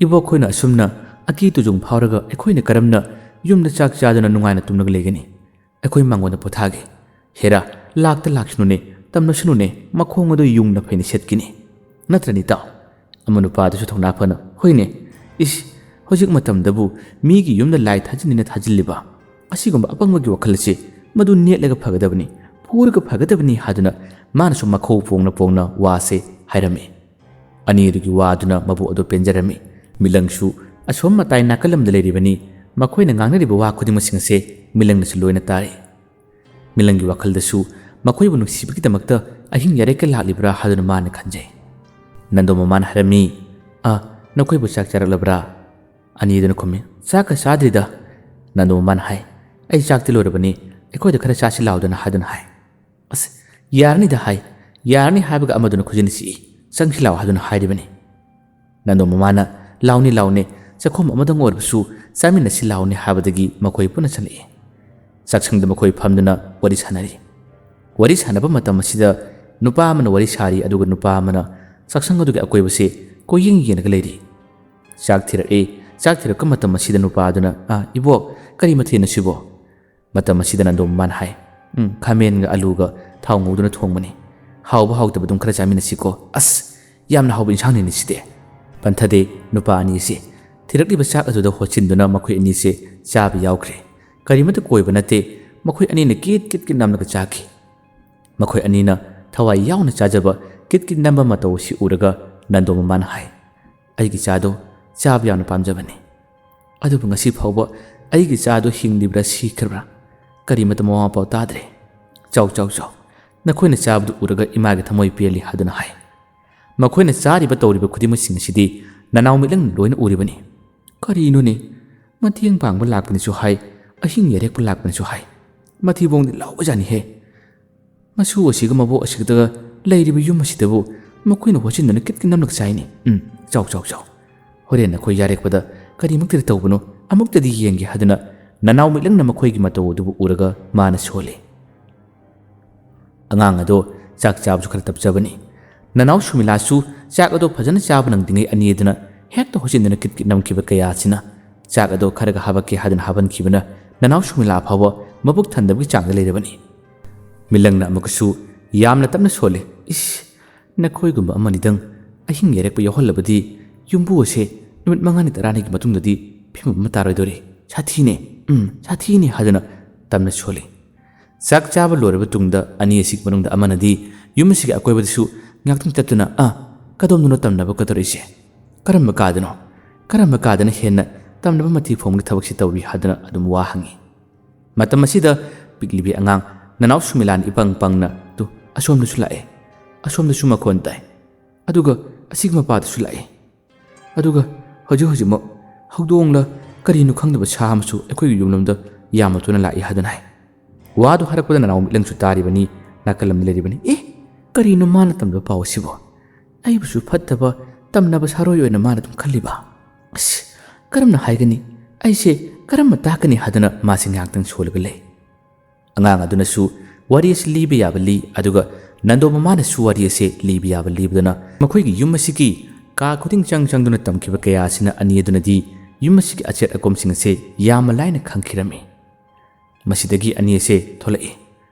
ꯏꯕꯣꯛ ꯈꯣꯏꯅ ꯑꯁꯨꯝꯅ ꯑꯀꯤ ꯇꯨꯖꯨꯡ ꯐꯥꯎꯔꯒ ꯑꯩꯈꯣꯏꯅ ꯀꯔꯝꯅ ꯌꯨꯝꯗ ꯆꯥꯛ ꯆꯥꯗꯨꯅ ꯅꯨꯡꯉꯥꯏꯅ ꯇꯨꯝꯂꯒ ꯂꯩꯒꯅꯤ? ꯑꯩꯈꯣꯏ ꯃꯉꯣꯟꯗ ꯄꯣꯊꯥꯒꯦ꯫ ꯍꯦꯔꯥ, ꯂꯥꯛꯇ ꯂꯥꯛꯁꯅꯨꯅꯦ, ꯇꯝꯅꯁꯅꯨꯅꯦ, ꯃꯈꯣꯡ ꯑꯗꯨ ꯌꯨꯡꯅ ꯐꯩꯅ ꯁꯦꯠꯈꯤꯅꯤ꯫ ꯅꯠꯇ꯭ꯔꯅꯤ ꯇꯥꯎ?" ꯑꯃ ꯅꯨꯄꯥꯗꯨꯁꯨ ꯊꯧꯅꯥ ꯐꯅ, "ꯍꯣꯏꯅꯦ, ꯏꯁ, ꯍꯧꯖꯤꯛ ꯃꯇꯝꯗꯕꯨ ꯃꯤꯒꯤ ꯌꯨꯝꯗ ꯂꯥꯏ ꯊꯥꯖꯤꯟꯅꯤꯅ ꯊꯥꯖꯤꯜꯂꯤꯕ? ꯑꯁꯤꯒꯨꯝꯕ ꯑꯄꯪꯕꯒꯤ ꯋꯥꯈꯜ ꯑꯁꯤ ꯃꯗꯨ ꯅꯦꯠꯂꯒ ꯐꯒꯗꯕꯅꯤ, ꯐꯨꯔꯒ ꯐꯒꯗꯕꯅꯤ" ꯍꯥꯏꯗꯨꯅ ꯃꯥꯅꯁꯨ ꯃꯈꯧ ꯄꯣꯡꯅ ꯄꯣꯡꯅ ꯋꯥꯁꯦ ꯍꯥꯏꯔꯝꯃꯤ꯫ ꯑꯅꯤꯗꯨꯒꯤ ꯋꯥꯗꯨꯅ ꯃꯕꯨ ꯑꯗꯨ ꯄꯦꯟꯖꯔꯝꯃꯤ꯫ ꯃꯤꯂꯪꯁꯨ ꯑꯁꯣꯝ ꯃꯇꯥꯏ ꯅꯥꯀꯜ ꯑꯃꯗ ꯂꯩꯔꯤꯕꯅꯤ꯫ ꯃꯈꯣꯏꯅ ꯉꯥꯡꯅꯔꯤꯕ ꯋꯥ ꯈꯨꯗꯤꯡꯃꯛꯁꯤꯡ ꯑꯁꯦ ꯃꯤꯂꯪꯅꯁꯨ ꯂꯣꯏꯅ ꯇꯥꯔꯤ꯫ ꯃꯤꯂꯪꯒꯤ ꯋꯥꯈꯜꯗꯁꯨ ꯃꯈꯣꯏꯕꯨ ꯅꯨꯡꯁꯤꯕꯒꯤꯗꯃꯛꯇ ꯑꯍꯤꯡ ꯌꯥꯔꯦꯛꯀ ꯂꯥꯛꯂꯤꯕ꯭ꯔꯥ ꯍꯥꯏꯗꯨꯅ ꯃꯥꯅ ꯈꯟꯖꯩ꯫ ꯅꯟꯗꯣ ꯃꯃꯥꯅ ꯍꯥꯏꯔꯝꯃꯤ, "ꯑ, ꯅꯈꯣꯏꯕꯨ ꯆꯥꯛ ꯆꯥꯔꯛꯂꯕ꯭ꯔꯥ?" ꯑꯅꯤꯗꯨꯅ ꯈꯨꯝꯃꯤ, "ꯆꯥꯛꯀ ꯆꯥꯗ꯭ꯔꯤꯗ"꯫ ꯅꯟꯗꯣ ꯃꯃꯥꯅ ꯍꯥꯏ, "ꯑꯩ ꯆꯥꯛꯇꯤ ꯂꯣꯏꯔꯕꯅꯤ, ꯑꯩꯈꯣꯏꯗ ꯈꯔ ꯆꯥꯁꯤ ꯂꯥꯎꯗꯅ" ꯍꯥꯏꯗꯨꯅ ꯍꯥꯏ꯫ "ꯑꯁ, ꯌꯥꯔꯅꯤꯗ" ꯍꯥꯏ꯫ "ꯌꯥꯔꯅꯤ" ꯍꯥꯏꯕꯒ ꯑꯃꯗꯨꯅ ꯈꯨꯖꯤꯟ ꯁꯤꯛꯏ, "ꯆꯪꯁꯤ ꯂꯥꯎ" ꯍꯥꯏꯗꯨꯅ ꯍꯥꯏꯔꯤꯕꯅꯤ꯫ ꯅꯟꯗꯣ ꯃꯃꯥꯅ, "ꯂꯥꯎꯅꯦ, ꯂꯥꯎꯅꯦ, ꯆꯥꯛꯈꯣꯝ ꯑꯃꯗꯪ ꯑꯣꯏꯔꯕꯁꯨ ꯆꯥꯃꯤꯟꯅꯁꯤ ꯂꯥꯎꯅꯦ" ꯍꯥꯏꯕꯗꯒꯤ ꯃꯈꯣꯏ ꯄꯨꯟꯅ ꯆꯪꯂꯛꯏ꯫ ꯆꯥꯛꯁꯪꯗ ꯃꯈꯣꯏ ꯐꯝꯗꯨꯅ ꯋꯥꯔꯤ ꯁꯥꯟꯅꯔꯤ꯫ ꯋꯥꯔꯤ ꯁꯥꯟꯅꯕ ꯃꯇꯝ ꯑꯁꯤꯗ ꯅꯨꯄꯥ ꯑꯃꯅ ꯋꯥꯔꯤ ꯁꯥꯔꯤ, ꯑꯗꯨꯒ ꯅꯨꯄꯥ ꯑꯃꯅ ꯆꯥꯛꯁꯪ ꯑꯗꯨꯒꯤ ꯑꯀꯣꯏꯕꯁꯦ ꯀꯣꯏꯌꯦꯡ ꯌꯦꯡꯂꯒ ꯂꯩꯔꯤ꯫ ꯆꯥꯛ ꯊꯤꯔꯛꯏ꯫ ꯆꯥꯛ ꯊꯤꯔꯛꯄ ꯃꯇꯝ ꯑꯁꯤꯗ ꯅꯨꯄꯥ ꯑꯗꯨꯅ, "ꯑ, ꯏꯕꯣꯛ, ꯀꯔꯤ ꯃꯊꯦꯜꯅꯣ ꯁꯤꯕꯣ?" ꯃꯇꯝ ꯑꯁꯤꯗ ꯅꯟꯗꯣ ꯃꯃꯥꯅ ꯍꯥꯏ, "ꯎꯝ, ꯈꯥꯃꯦꯟꯒ ꯑꯂꯨꯒ ꯊꯥꯎ ꯉꯧꯗꯨꯅ ꯊꯣꯡꯕꯅꯤ꯫ ꯍꯥꯎꯕ ꯍꯥꯎꯇꯕ ꯑꯗꯨꯝ ꯈꯔ ꯆꯥꯃꯤꯟꯅꯁꯤꯀꯣ꯫ ꯑꯁ, ꯌꯥꯝꯅ ꯍꯥꯎꯕ ꯏꯟꯁꯥꯡꯅꯤꯅꯦ ꯁꯤꯗꯤ"꯫ ꯄꯟꯊꯗꯦ ꯅꯨꯄꯥ ꯑꯅꯤ ꯑꯁꯤ꯫ ꯊꯤꯔꯛꯂꯤꯕ ꯆꯥꯛ ꯑꯗꯨꯗ ꯍꯣꯠꯆꯤꯟꯗꯨꯅ ꯃꯈꯣꯏ ꯑꯅꯤꯁꯦ ꯆꯥꯕ ꯌꯥꯎꯈ꯭ꯔꯦ꯫ ꯀꯔꯤꯃꯠꯇ ꯀꯣꯏꯕ ꯅꯠꯇꯦ, ꯃꯈꯣꯏ ꯑꯅꯤꯅ ꯀꯤꯠ ꯀꯤꯠ ꯀꯤꯠ ꯅꯝꯂꯒ ꯆꯥꯈꯤ꯫ ꯃꯈꯣꯏ ꯑꯅꯤꯅ ꯊꯋꯥꯏ ꯌꯥꯎꯅ ꯆꯥꯖꯕ ꯀꯤꯠ ꯀꯤꯠ ꯅꯝꯕ ꯃꯇꯧ ꯑꯁꯤ ꯎꯔꯒ ꯅꯟꯗꯣ ꯃꯃꯥꯅ ꯍꯥꯏ, "ꯑꯩꯒꯤ ꯆꯥꯗꯣ ꯆꯥꯕ ꯌꯥꯝꯅ ꯄꯥꯝꯖꯕꯅꯤ꯫ ꯑꯗꯨꯕꯨ ꯉꯁꯤ ꯐꯥꯎꯕ ꯑꯩꯒꯤ ꯆꯥꯗꯣ ꯍꯤꯡꯂꯤꯕ꯭ꯔꯥ ꯁꯤꯈ꯭ꯔꯕ꯭ꯔꯥ ꯀꯔꯤꯃꯠꯇ ꯃꯋꯥ ꯃꯄꯥꯎ ꯇꯥꯗ꯭ꯔꯦ꯫ ꯆꯥꯎ, ꯆꯥꯎ, ꯆꯥꯎ꯫ ꯅꯈꯣꯏꯅ ꯆꯥꯕꯗꯨ ꯎꯔꯒ ꯏꯃꯥꯒꯤ ꯊꯃꯣꯏ ꯄꯦꯜꯂꯤ" ꯍꯥꯏꯗꯨꯅ ꯍꯥꯏ꯫ "ꯃꯈꯣꯏꯅ ꯆꯥꯔꯤꯕ ꯇꯧꯔꯤꯕ ꯈꯨꯗꯤꯡꯃꯛꯁꯤꯡ ꯑꯁꯤꯗꯤ ꯅꯅꯥꯎ ꯃꯤꯠꯂꯪꯅ ꯂꯣꯏꯅ ꯎꯔꯤꯕꯅꯤ꯫ ꯀꯔꯤꯅꯣꯅꯦ? ꯃꯇꯦꯡ ꯄꯥꯡꯕ ꯂꯥꯛꯄꯅꯤꯁꯨ ꯍꯥꯏ, ꯑꯍꯤꯡ ꯌꯥꯔꯦꯛꯄ ꯂꯥꯛꯄꯅꯤꯁꯨ ꯍꯥꯏ꯫ ꯃꯊꯤꯕꯣꯡꯗꯤ ꯂꯥꯎꯕꯖꯥꯠꯅꯤꯍꯦ꯫ ꯃꯁꯨ ꯑꯁꯤꯒ ꯃꯕꯣꯛ ꯑꯁꯤꯒꯗꯒ ꯂꯩꯔꯤꯕ ꯌꯨꯝ ꯑꯁꯤꯗꯕꯨ ꯃꯈꯣꯏꯅ ꯍꯣꯠꯆꯤꯟꯗꯨꯅ ꯀꯤꯠ ꯀꯤꯠ ꯅꯝꯂꯒ ꯆꯥꯏꯅꯤ꯫ ꯎꯝ, ꯆꯥꯎ, ꯆꯥꯎ, ꯆꯥꯎ꯫ ꯍꯣꯔꯦꯟ ꯅꯈꯣꯏ ꯌꯥꯔꯦꯛꯄꯗ ꯀꯔꯤꯃꯛꯇꯗꯤ ꯇꯧꯕꯅꯣ, ꯑꯃꯨꯛꯇꯗꯤ ꯌꯦꯡꯒꯦ" ꯍꯥꯏꯗꯨꯅ ꯅꯅꯥꯎ ꯃꯤꯠꯂꯪꯅ ꯃꯈꯣꯏꯒꯤ ꯃꯇꯧ ꯑꯗꯨꯕꯨ ꯎꯔꯒ ꯃꯥꯅ ꯁꯣꯜꯂꯤ꯫ ꯑꯉꯥꯡ ꯑꯗꯣ ꯆꯥꯛ ꯆꯥꯕꯁꯨ ꯈꯔ ꯇꯞꯆꯕꯅꯤ꯫ ꯅꯅꯥꯎ ꯁꯨꯃꯤꯂꯥꯁꯨ ꯆꯥꯛ ꯑꯗꯣ ꯐꯖꯅ ꯆꯥꯕ ꯅꯪꯗ꯭ꯔꯤꯉꯩ ꯑꯅꯤꯗꯨꯅ ꯍꯦꯛꯇ ꯍꯣꯠꯆꯤꯟꯗꯨꯅ ꯀꯤꯠ ꯀꯤꯠ ꯅꯝꯈꯤꯕ ꯀꯌꯥꯁꯤꯅ ꯆꯥꯛ ꯑꯗꯣ ꯈꯔꯒ ꯍꯥꯞꯄꯛꯀꯦ ꯍꯥꯏꯗꯨꯅ ꯍꯥꯞꯍꯟꯈꯤꯕꯅ ꯅꯅꯥꯎ ꯁꯨꯃꯤꯂꯥ ꯐꯥꯎꯕ ꯃꯕꯨꯛ ꯊꯟꯗꯕꯒꯤ ꯆꯥꯡꯗ ꯂꯩꯔꯕꯅꯤ꯫ ꯃꯤꯠꯂꯪꯅ ꯑꯃꯨꯛꯀꯁꯨ ꯌꯥꯝꯅ ꯇꯞꯅ ꯁꯣꯜꯂꯤ, "ꯏꯁ, ꯅꯈꯣꯏꯒꯨꯝꯕ ꯑꯃꯅꯤꯗꯪ ꯑꯍꯤꯡ ꯌꯥꯔꯦꯛꯄ ꯌꯥꯎꯍꯜꯂꯕꯗꯤ ꯌꯨꯝꯕꯨ ꯑꯁꯦ ꯅꯨꯃꯤꯠ ꯃꯉꯥꯅꯤ ꯇꯔꯥꯅꯤꯒꯤ ꯃꯇꯨꯡꯗꯗꯤ ꯐꯤꯕꯝ ꯑꯃ ꯇꯥꯔꯣꯏꯗꯧꯔꯤ꯫ ꯁꯥꯊꯤꯅꯦ, ꯎꯝ, ꯁꯥꯊꯤꯅꯦ" ꯍꯥꯏꯗꯨꯅ ꯇꯞꯅ ꯁꯣꯜꯂꯤ꯫ ꯆꯥꯛ ꯆꯥꯕ ꯂꯣꯏꯔꯕ ꯇꯨꯡꯗ ꯑꯅꯤ ꯑꯁꯤꯒꯤ ꯃꯅꯨꯡꯗ ꯑꯃꯅꯗꯤ ꯌꯨꯝ ꯑꯁꯤꯒꯤ ꯑꯀꯣꯏꯕꯗꯁꯨ ꯉꯥꯛꯇꯪ ꯆꯠꯇꯨꯅ, "ꯑ, ꯀꯗꯣꯝꯗꯅꯣ ꯇꯝꯅꯕ ꯀꯠꯇꯧꯔꯛꯏꯁꯦ? ꯀꯔꯝꯕ ꯀꯥꯗꯅꯣ? ꯀꯔꯝꯕ ꯀꯥꯗꯅ ꯍꯦꯟꯅ ꯇꯝꯅꯕ ꯃꯊꯤ ꯐꯣꯡꯕꯒꯤ ꯊꯕꯛꯁꯤ ꯇꯧꯔꯤ?" ꯍꯥꯏꯗꯨꯅ ꯑꯗꯨꯝ ꯋꯥ ꯍꯪꯉꯤ꯫ ꯃꯇꯝ ꯑꯁꯤꯗ ꯄꯤꯛꯂꯤꯕꯤ ꯑꯉꯥꯡ ꯅꯅꯥꯎ ꯁꯨꯃꯤꯂꯥꯅ ꯏꯄꯪ ꯄꯪꯅ, "ꯇꯨ, ꯑꯁꯣꯝꯗꯁꯨ ꯂꯥꯛꯑꯦ꯫ ꯑꯁꯣꯝꯗꯁꯨ ꯃꯈꯣꯟ ꯇꯥꯏ꯫ ꯑꯗꯨꯒ ꯑꯁꯤꯒꯤ ꯃꯄꯥꯗꯁꯨ ꯂꯥꯛꯏ꯫ ꯑꯗꯨꯒ ꯍꯧꯖꯤꯛ ꯍꯧꯖꯤꯛꯃꯛ ꯍꯧꯗꯣꯡꯂ ꯀꯔꯤꯅꯣ ꯈꯪꯗꯕ ꯁꯥ ꯑꯃꯁꯨ ꯑꯩꯈꯣꯏꯒꯤ ꯌꯨꯝꯂꯣꯝꯗ ꯌꯥꯝꯅ ꯊꯨꯅ ꯂꯥꯛꯏ ꯍꯥꯏꯗꯨꯅ ꯍꯥꯏ꯫ ꯋꯥꯗꯨ ꯍꯥꯏꯔꯛꯄꯗ ꯅꯅꯥꯎ ꯃꯤꯠꯂꯪꯁꯨ ꯇꯥꯔꯤꯕꯅꯤ, ꯅꯥꯀꯜ ꯑꯃꯗ ꯂꯩꯔꯤꯕꯅꯤ꯫ "ꯑꯦ, ꯀꯔꯤꯅꯣ ꯃꯥꯅ ꯇꯝꯕ ꯄꯥꯎ ꯑꯁꯤꯕꯣ? ꯑꯩꯕꯨꯁꯨ ꯐꯠꯇꯕ ꯇꯝꯅꯕ ꯁꯥꯔꯣꯏ ꯑꯣꯏꯅ ꯃꯥꯅ ꯑꯗꯨꯝ ꯈꯜꯂꯤꯕ? ꯑꯁ, ꯀꯔꯝꯅ ꯍꯥꯏꯒꯅꯤ? ꯑꯩꯁꯦ ꯀꯔꯝꯅ ꯇꯥꯛꯀꯅꯤ?" ꯍꯥꯏꯗꯨꯅ ꯃꯥꯁꯦ ꯉꯥꯏꯍꯥꯛꯇꯪ ꯁꯣꯜꯂꯒ ꯂꯩ꯫ ꯑꯉꯥꯡ ꯑꯗꯨꯅꯁꯨ ꯋꯥꯔꯤ ꯑꯁꯤ ꯂꯤꯕ ꯌꯥꯕ ꯂꯤ, ꯑꯗꯨꯒ ꯅꯟꯗꯣ ꯃꯃꯥꯅꯁꯨ ꯋꯥꯔꯤ ꯑꯁꯤ ꯂꯤꯕ ꯌꯥꯕ ꯂꯤꯕꯗꯨꯅ ꯃꯈꯣꯏꯒꯤ ꯌꯨꯝ ꯑꯁꯤꯒꯤ ꯀꯥ ꯈꯨꯗꯤꯡ ꯆꯪ ꯆꯪꯗꯨꯅ ꯇꯝꯈꯤꯕ ꯀꯌꯥ ꯑꯁꯤꯅ ꯑꯅꯤ ꯑꯗꯨꯅꯗꯤ ꯌꯨꯝ ꯑꯁꯤꯒꯤ ꯑꯆꯦꯠ ꯑꯀꯣꯝꯁꯤꯡ ꯑꯁꯤ ꯌꯥꯝꯅ ꯂꯥꯏꯅ ꯈꯪꯈꯤꯔꯝꯃꯤ꯫ ꯃꯁꯤꯗꯒꯤ ꯑꯅꯤ ꯑꯁꯦ ꯊꯣꯛꯂꯛꯏ,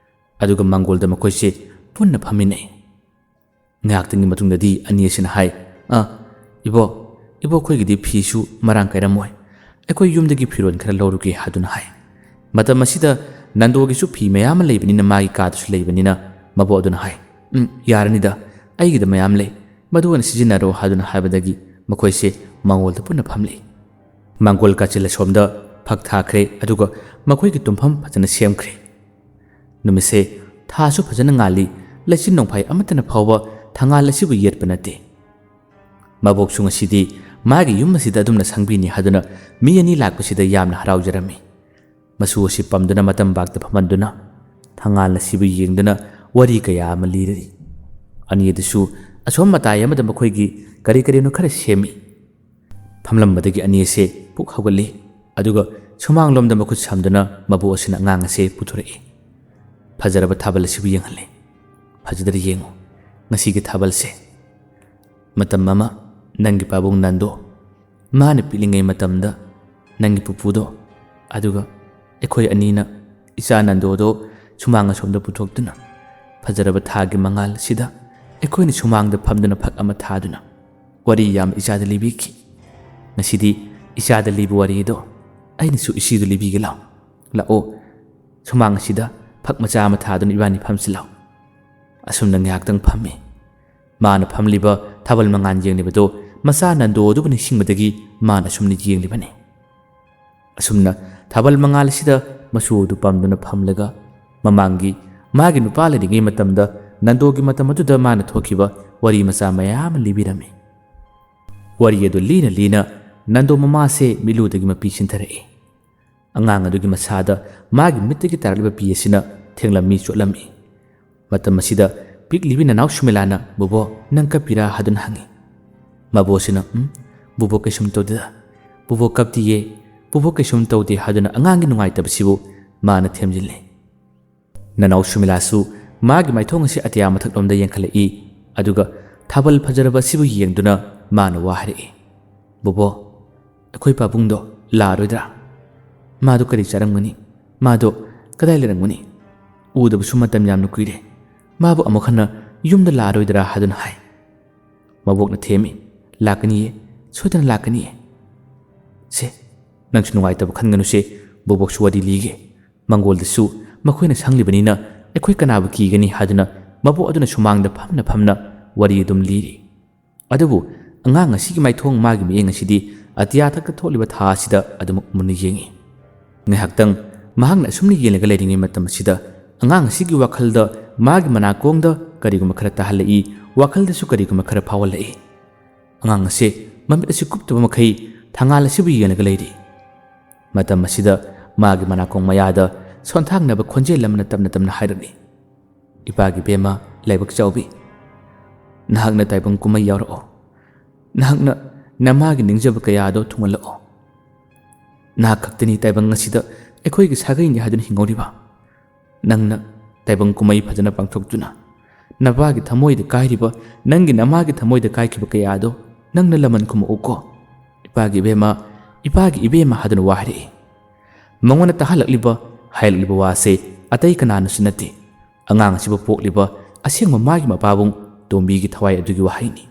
ꯑꯗꯨꯒ ꯃꯪꯒꯣꯜꯗ ꯃꯈꯣꯏꯁꯦ ꯄꯨꯟꯅ ꯐꯝꯃꯤꯟꯅꯩ꯫ ꯉꯥꯏꯍꯥꯛꯇꯪꯒꯤ ꯃꯇꯨꯡꯗꯗꯤ ꯑꯅꯤ ꯑꯁꯤꯅ ꯍꯥꯏ, "ꯑ, ꯏꯕꯣ, ꯏꯕꯣ, ꯑꯩꯈꯣꯏꯒꯤꯗꯤ ꯐꯤꯁꯨ ꯃꯔꯥꯡ ꯀꯥꯏꯔꯝꯃꯣꯏ꯫ ꯑꯩꯈꯣꯏ ꯌꯨꯝꯗꯒꯤ ꯐꯤꯔꯣꯜ ꯈꯔ ꯂꯧꯔꯨꯒꯦ" ꯍꯥꯏꯗꯨꯅ ꯍꯥꯏ꯫ ꯃꯇꯝ ꯑꯁꯤꯗ ꯅꯟꯗꯣꯒꯤꯁꯨ ꯐꯤ ꯃꯌꯥꯝ ꯑꯃ ꯂꯩꯕꯅꯤꯅ, ꯃꯥꯒꯤ ꯀꯥꯗꯁꯨ ꯂꯩꯕꯅꯤꯅ, ꯃꯕꯣꯛ ꯑꯗꯨꯅ ꯍꯥꯏ, "ꯎꯝ, ꯌꯥꯔꯅꯤꯗ, ꯑꯩꯒꯤꯗ ꯃꯌꯥꯝ ꯂꯩ, ꯃꯗꯨ ꯑꯣꯏꯅ ꯁꯤꯖꯤꯟꯅꯔꯣ" ꯍꯥꯏꯗꯨꯅ ꯍꯥꯏꯕꯗꯒꯤ ꯃꯈꯣꯏꯁꯦ ꯃꯪꯒꯣꯜꯗ ꯄꯨꯟꯅ ꯐꯝꯂꯤ꯫ ꯃꯪꯒꯣꯜ ꯀꯥꯆꯤꯜ ꯑꯁꯣꯝꯗ ꯐꯛ ꯊꯥꯈ꯭ꯔꯦ, ꯑꯗꯨꯒ ꯃꯈꯣꯏꯒꯤ ꯇꯨꯝꯐꯝ ꯐꯖꯅ ꯁꯦꯝꯈ꯭ꯔꯦ꯫ ꯅꯨꯃꯤꯠꯁꯦ ꯊꯥꯁꯨ ꯐꯖꯅ ꯉꯥꯜꯂꯤ, ꯂꯩꯆꯤꯟ ꯅꯣꯡꯐꯥꯏ ꯑꯃꯠꯇꯅ ꯐꯥꯎꯕ ꯊꯉꯥꯜ ꯑꯁꯤꯕꯨ ꯌꯦꯠꯄ ꯅꯠꯇꯦ꯫ ꯃꯕꯣꯛꯁꯨ ꯉꯁꯤꯗꯤ ꯃꯥꯒꯤ ꯌꯨꯝ ꯑꯁꯤꯗ ꯑꯗꯨꯝꯅ ꯁꯪꯕꯤꯅꯤ ꯍꯥꯏꯗꯨꯅ ꯃꯤ ꯑꯅꯤ ꯂꯥꯛꯄꯁꯤꯗ ꯌꯥꯝꯅ ꯍꯔꯥꯎꯖꯔꯝꯃꯤ꯫ ꯃꯁꯨ ꯑꯁꯤ ꯄꯝꯗꯨꯅ ꯃꯇꯝ ꯕꯥꯛꯇ ꯐꯝꯍꯟꯗꯨꯅ ꯊꯉꯥꯜ ꯑꯁꯤꯕꯨ ꯌꯦꯡꯗꯨꯅ ꯋꯥꯔꯤ ꯀꯌꯥ ꯑꯃ ꯂꯤꯔꯤ꯫ ꯑꯅꯤ ꯑꯗꯨꯁꯨ ꯑꯁꯣꯝ ꯃꯇꯥꯏ ꯑꯃꯗ ꯃꯈꯣꯏꯒꯤ ꯀꯔꯤ ꯀꯔꯤꯅꯣ ꯈꯔ ꯁꯦꯝꯃꯤ꯫ ꯐꯝꯂꯝꯕꯗꯒꯤ ꯑꯅꯤ ꯑꯁꯦ ꯄꯨꯛ ꯍꯧꯒꯠꯂꯤ, ꯑꯗꯨꯒ ꯁꯨꯃꯥꯡꯂꯣꯝꯗ ꯃꯈꯨꯠ ꯁꯝꯗꯨꯅ ꯃꯕꯣꯛ ꯑꯁꯤꯅ ꯑꯉꯥꯡ ꯑꯁꯦ ꯄꯨꯊꯣꯔꯛꯏ꯫ ꯐꯖꯔꯕ ꯊꯥꯕꯜ ꯑꯁꯤꯕꯨ ꯌꯦꯡꯍꯜꯂꯤ꯫ "ꯐꯖꯗ꯭ꯔ ꯌꯦꯡꯉꯨ ꯉꯁꯤꯒꯤ ꯊꯥꯕꯜꯁꯦ꯫ ꯃꯇꯝ ꯑꯃ ꯅꯪꯒꯤ ꯄꯥꯕꯨꯡ ꯅꯟꯗꯣ, ꯃꯥꯅ ꯄꯤꯛꯂꯤꯉꯩ ꯃꯇꯝꯗ ꯅꯪꯒꯤ ꯄꯨꯄꯨꯗꯣ, ꯑꯗꯨꯒ ꯑꯩꯈꯣꯏ ꯑꯅꯤꯅ ꯏꯆꯥ ꯅꯟꯗꯣꯗꯣ ꯁꯨꯃꯥꯡ ꯑꯁꯣꯝꯗ ꯄꯨꯊꯣꯛꯇꯨꯅ ꯐꯖꯔꯕ ꯊꯥꯒꯤ ꯃꯉꯥꯜ ꯑꯁꯤꯗ ꯑꯩꯈꯣꯏꯅ ꯁꯨꯃꯥꯡꯗ ꯐꯝꯗꯨꯅ ꯐꯛ ꯑꯃ ꯊꯥꯗꯨꯅ ꯋꯥꯔꯤ ꯌꯥꯝ ꯏꯆꯥꯗ ꯂꯤꯕꯤꯈꯤ꯫ ꯉꯁꯤꯗꯤ ꯏꯆꯥꯗ ꯂꯤꯕ ꯋꯥꯔꯤꯗꯣ ꯑꯩꯅꯁꯨ ꯏꯆꯦꯗ ꯂꯤꯕꯤꯒꯦ ꯂꯥꯎ꯫ ꯂꯥꯛꯑꯣ, ꯁꯨꯃꯥꯡ ꯑꯁꯤꯗ ꯐꯛ ꯃꯆꯥ ꯑꯃ ꯊꯥꯗꯨꯅ ꯏꯕꯥꯅꯤ ꯐꯝꯁꯤ ꯂꯥꯎ꯫" ꯑꯁꯨꯝꯅ ꯉꯥꯏꯍꯥꯛꯇꯪ ꯐꯝꯃꯤ꯫ ꯃꯥꯅ ꯐꯝꯂꯤꯕ ꯊꯥꯕꯜ ꯃꯉꯥꯜ ꯌꯦꯡꯂꯤꯕꯗꯨ ꯃꯆꯥ ꯅꯟꯗꯣ ꯑꯗꯨꯕꯨ ꯅꯤꯡꯁꯤꯡꯕꯗꯒꯤ ꯃꯥꯅ ꯑꯁꯨꯝꯅ ꯌꯦꯡꯂꯤꯕꯅꯤ꯫ ꯑꯁꯨꯝꯅ ꯊꯥꯕꯜ ꯃꯉꯥꯜ ꯑꯁꯤꯗ ꯃꯆꯨ ꯑꯗꯨ ꯄꯥꯝꯗꯨꯅ ꯐꯝꯂꯒ ꯃꯃꯥꯡꯒꯤ ꯃꯥꯒꯤ ꯅꯨꯄꯥ ꯂꯩꯔꯤꯉꯩ ꯃꯇꯝꯗ ꯅꯟꯗꯣꯒꯤ ꯃꯇꯝ ꯑꯗꯨꯗ ꯃꯥꯅ ꯊꯣꯛꯈꯤꯕ ꯋꯥꯔꯤ ꯃꯆꯥ ꯃꯌꯥꯝ ꯑꯃ ꯂꯤꯕꯤꯔꯝꯃꯤ꯫ ꯋꯥꯔꯤ ꯑꯗꯨ ꯂꯤꯅ ꯂꯤꯅ ꯅꯟꯗꯣ ꯃꯃꯥꯁꯦ ꯃꯤꯠꯂꯨꯗꯒꯤ ꯃꯄꯤ ꯁꯤꯟꯊꯔꯛꯏ꯫ ꯑꯉꯥꯡ ꯑꯗꯨꯒꯤ ꯃꯁꯥꯗ ꯃꯥꯒꯤ ꯃꯤꯠꯇꯒꯤ ꯇꯥꯔꯛꯂꯤꯕ ꯄꯤ ꯑꯁꯤꯅ ꯊꯦꯡꯂꯝꯃꯤ, ꯆꯣꯠꯂꯝꯃꯤ꯫ ꯃꯇꯝ ꯑꯁꯤꯗ ꯄꯤꯛꯂꯤꯕꯤ ꯅꯅꯥꯎ ꯁꯨꯃꯤꯂꯥꯅ, "ꯕꯣꯕꯣ, ꯅꯪ ꯀꯞꯄꯤꯔꯥ?" ꯍꯥꯏꯗꯨꯅ ꯍꯪꯉꯤ꯫ ꯃꯕꯣꯁꯤꯅ, "ꯎꯝ, ꯕꯣꯕꯣ ꯀꯩꯁꯨꯝ ꯇꯧꯗꯦꯗ꯫ ꯕꯣꯕꯣ ꯀꯞꯇꯤꯌꯦ꯫ ꯕꯣꯕꯣ ꯀꯩꯁꯨꯝ ꯇꯧꯗꯦ" ꯍꯥꯏꯗꯨꯅ ꯑꯉꯥꯡꯒꯤ ꯅꯨꯡꯉꯥꯏꯇꯕꯁꯤꯕꯨ ꯃꯥꯅ ꯊꯦꯝꯖꯤꯜꯂꯤ꯫ ꯅꯅꯥꯎ ꯁꯨꯃꯤꯂꯥꯁꯨ ꯃꯥꯒꯤ ꯃꯥꯏꯊꯣꯡ ꯑꯁꯤ ꯑꯇꯤꯌꯥ ꯃꯊꯛꯂꯣꯝꯗ ꯌꯦꯡꯈꯠꯂꯛꯏ, ꯑꯗꯨꯒ ꯊꯥꯕꯜ ꯐꯖꯔꯕ ꯑꯁꯤꯕꯨ ꯌꯦꯡꯗꯨꯅ ꯃꯥꯅ ꯋꯥ ꯍꯥꯏꯔꯛꯏ, "ꯕꯣꯕꯣ, ꯑꯩꯈꯣꯏ ꯄꯥꯕꯨꯡꯗꯣ ꯂꯥꯛꯑꯔꯣꯏꯗ꯭ꯔꯥ? ꯃꯥꯗꯣ ꯀꯔꯤ ꯆꯥꯔꯝꯒꯅꯤ? ꯃꯥꯗꯣ ꯀꯗꯥꯏ ꯂꯩꯔꯝꯒꯅꯤ? ꯎꯗꯕꯁꯨ ꯃꯇꯝ ꯌꯥꯝꯅ ꯀꯨꯏꯔꯦ꯫ ꯃꯥꯕꯨ ꯑꯃꯨꯛ ꯍꯟꯅ ꯌꯨꯝꯗ ꯂꯥꯛꯑꯔꯣꯏꯗ꯭ꯔꯥ?" ꯍꯥꯏꯗꯨꯅ ꯍꯥꯏ꯫ ꯃꯕꯣꯛꯅ ꯊꯦꯝꯃꯤ, "ꯂꯥꯛꯀꯅꯤꯌꯦ, ꯁꯣꯏꯗꯅ ꯂꯥꯛꯀꯅꯤꯌꯦ꯫ ꯁꯦ, ꯅꯪꯁꯨ ꯅꯨꯡꯉꯥꯏꯇꯕ ꯈꯟꯒꯅꯨꯁꯦ, ꯕꯣꯕꯣꯛꯁꯨ ꯋꯥꯔꯤ ꯂꯤꯒꯦ꯫ ꯃꯪꯒꯣꯜꯗꯁꯨ ꯃꯈꯣꯏꯅ ꯁꯪꯂꯤꯕꯅꯤꯅ ꯑꯩꯈꯣꯏ ꯀꯅꯥꯕꯨ ꯀꯤꯒꯅꯤ?" ꯍꯥꯏꯗꯨꯅ ꯃꯕꯣꯛ ꯑꯗꯨꯅ ꯁꯨꯃꯥꯡꯗ ꯐꯝꯅ ꯐꯝꯅ ꯋꯥꯔꯤ ꯑꯗꯨꯝ ꯂꯤꯔꯤ꯫ ꯑꯗꯨꯕꯨ ꯑꯉꯥꯡ ꯑꯁꯤꯒꯤ ꯃꯥꯏꯊꯣꯡ, ꯃꯥꯒꯤ ꯃꯤꯠꯌꯦꯡ ꯑꯁꯤꯗꯤ ꯑꯇꯤꯌꯥ ꯊꯛꯇ ꯊꯣꯛꯂꯤꯕ ꯊꯥ ꯑꯁꯤꯗ ꯑꯗꯨꯃꯛ ꯃꯨꯟꯅ ꯌꯦꯡꯏ꯫ ꯉꯥꯏꯍꯥꯛꯇꯪ ꯃꯍꯥꯛꯅ ꯑꯁꯨꯝꯅ ꯌꯦꯡꯂꯒ ꯂꯩꯔꯤꯉꯩ ꯃꯇꯝ ꯑꯁꯤꯗ ꯑꯉꯥꯡ ꯑꯁꯤꯒꯤ ꯋꯥꯈꯜꯗ ꯃꯥꯒꯤ ꯃꯅꯥꯀꯣꯡꯗ ꯀꯔꯤꯒꯨꯝꯕ ꯈꯔ ꯇꯥꯍꯜꯂꯛꯏ, ꯋꯥꯈꯜꯗꯁꯨ ꯀꯔꯤꯒꯨꯝꯕ ꯈꯔ ꯐꯥꯎꯍꯜꯂꯛꯏ꯫ ꯑꯉꯥꯡ ꯑꯁꯤ ꯃꯃꯤꯠ ꯑꯁꯤ ꯀꯨꯞꯇꯕ ꯃꯈꯩ ꯊꯉꯥꯜ ꯑꯁꯤꯕꯨ ꯌꯦꯡꯂꯒ ꯂꯩꯔꯤ꯫ ꯃꯇꯝ ꯑꯁꯤꯗ ꯃꯥꯒꯤ ꯃꯅꯥꯀꯣꯡ ꯃꯌꯥꯗ ꯁꯣꯟꯊꯥꯡꯅꯕ ꯈꯣꯟꯖꯦꯜ ꯑꯃꯅ ꯇꯞꯅ ꯇꯞꯅ ꯍꯥꯏꯔꯛꯏ, "ꯏꯄꯥꯒꯤ ꯕꯦꯝꯃ ꯂꯥꯏꯕꯛ ꯆꯥꯎꯕꯤ, ꯅꯍꯥꯛꯅ ꯇꯥꯏꯕꯪ ꯀꯨꯝꯍꯩ ꯌꯥꯎꯔꯛꯑꯣ꯫ ꯅꯍꯥꯛꯅ ꯅꯃꯥꯒꯤ ꯅꯤꯡꯖꯕ ꯀꯌꯥꯗꯣ ꯊꯨꯡꯍꯜꯂꯛꯑꯣ꯫ ꯅꯍꯥꯛ ꯈꯛꯇꯅꯤ ꯇꯥꯏꯕꯪ ꯑꯁꯤꯗ ꯑꯩꯈꯣꯏꯒꯤ ꯁꯥꯒꯩꯅꯤ ꯍꯥꯏꯗꯨꯅ ꯍꯤꯡꯍꯧꯔꯤꯕ꯫ ꯅꯪꯅ ꯇꯥꯏꯕꯪ ꯀꯨꯝꯍꯩ ꯐꯖꯅ ꯄꯥꯡꯊꯣꯛꯇꯨꯅ ꯅꯄꯥꯒꯤ ꯊꯃꯣꯏꯗ ꯀꯥꯏꯔꯤꯕ, ꯅꯪꯒꯤ ꯅꯃꯥꯒꯤ ꯊꯃꯣꯏꯗ ꯀꯥꯏꯈꯤꯕ ꯀꯌꯥꯗꯣ ꯅꯪꯅ ꯂꯃꯟ ꯈꯨꯝꯃꯛꯎꯀꯣ꯫ ꯏꯄꯥꯒꯤ ꯏꯕꯦꯝꯃ, ꯏꯄꯥꯒꯤ ꯏꯕꯦꯝꯃ" ꯍꯥꯏꯗꯨꯅ ꯋꯥ ꯍꯥꯏꯔꯛꯏ꯫ ꯃꯉꯣꯟꯗ ꯇꯥꯍꯜꯂꯛꯂꯤꯕ, ꯍꯥꯏꯔꯛꯂꯤꯕ ꯋꯥꯁꯦ ꯑꯇꯩ ꯀꯅꯥꯅꯁꯨ ꯅꯠꯇꯦ, ꯑꯉꯥꯡ ꯑꯁꯤꯕꯨ ꯄꯣꯛꯂꯤꯕ ꯑꯁꯦꯡꯕ ꯃꯥꯒꯤ ꯃꯄꯥꯕꯨꯡ ꯇꯣꯝꯕꯤꯒꯤ ꯊꯋꯥꯏ ꯑꯗꯨꯒꯤ ꯋꯥꯍꯩꯅꯤ꯫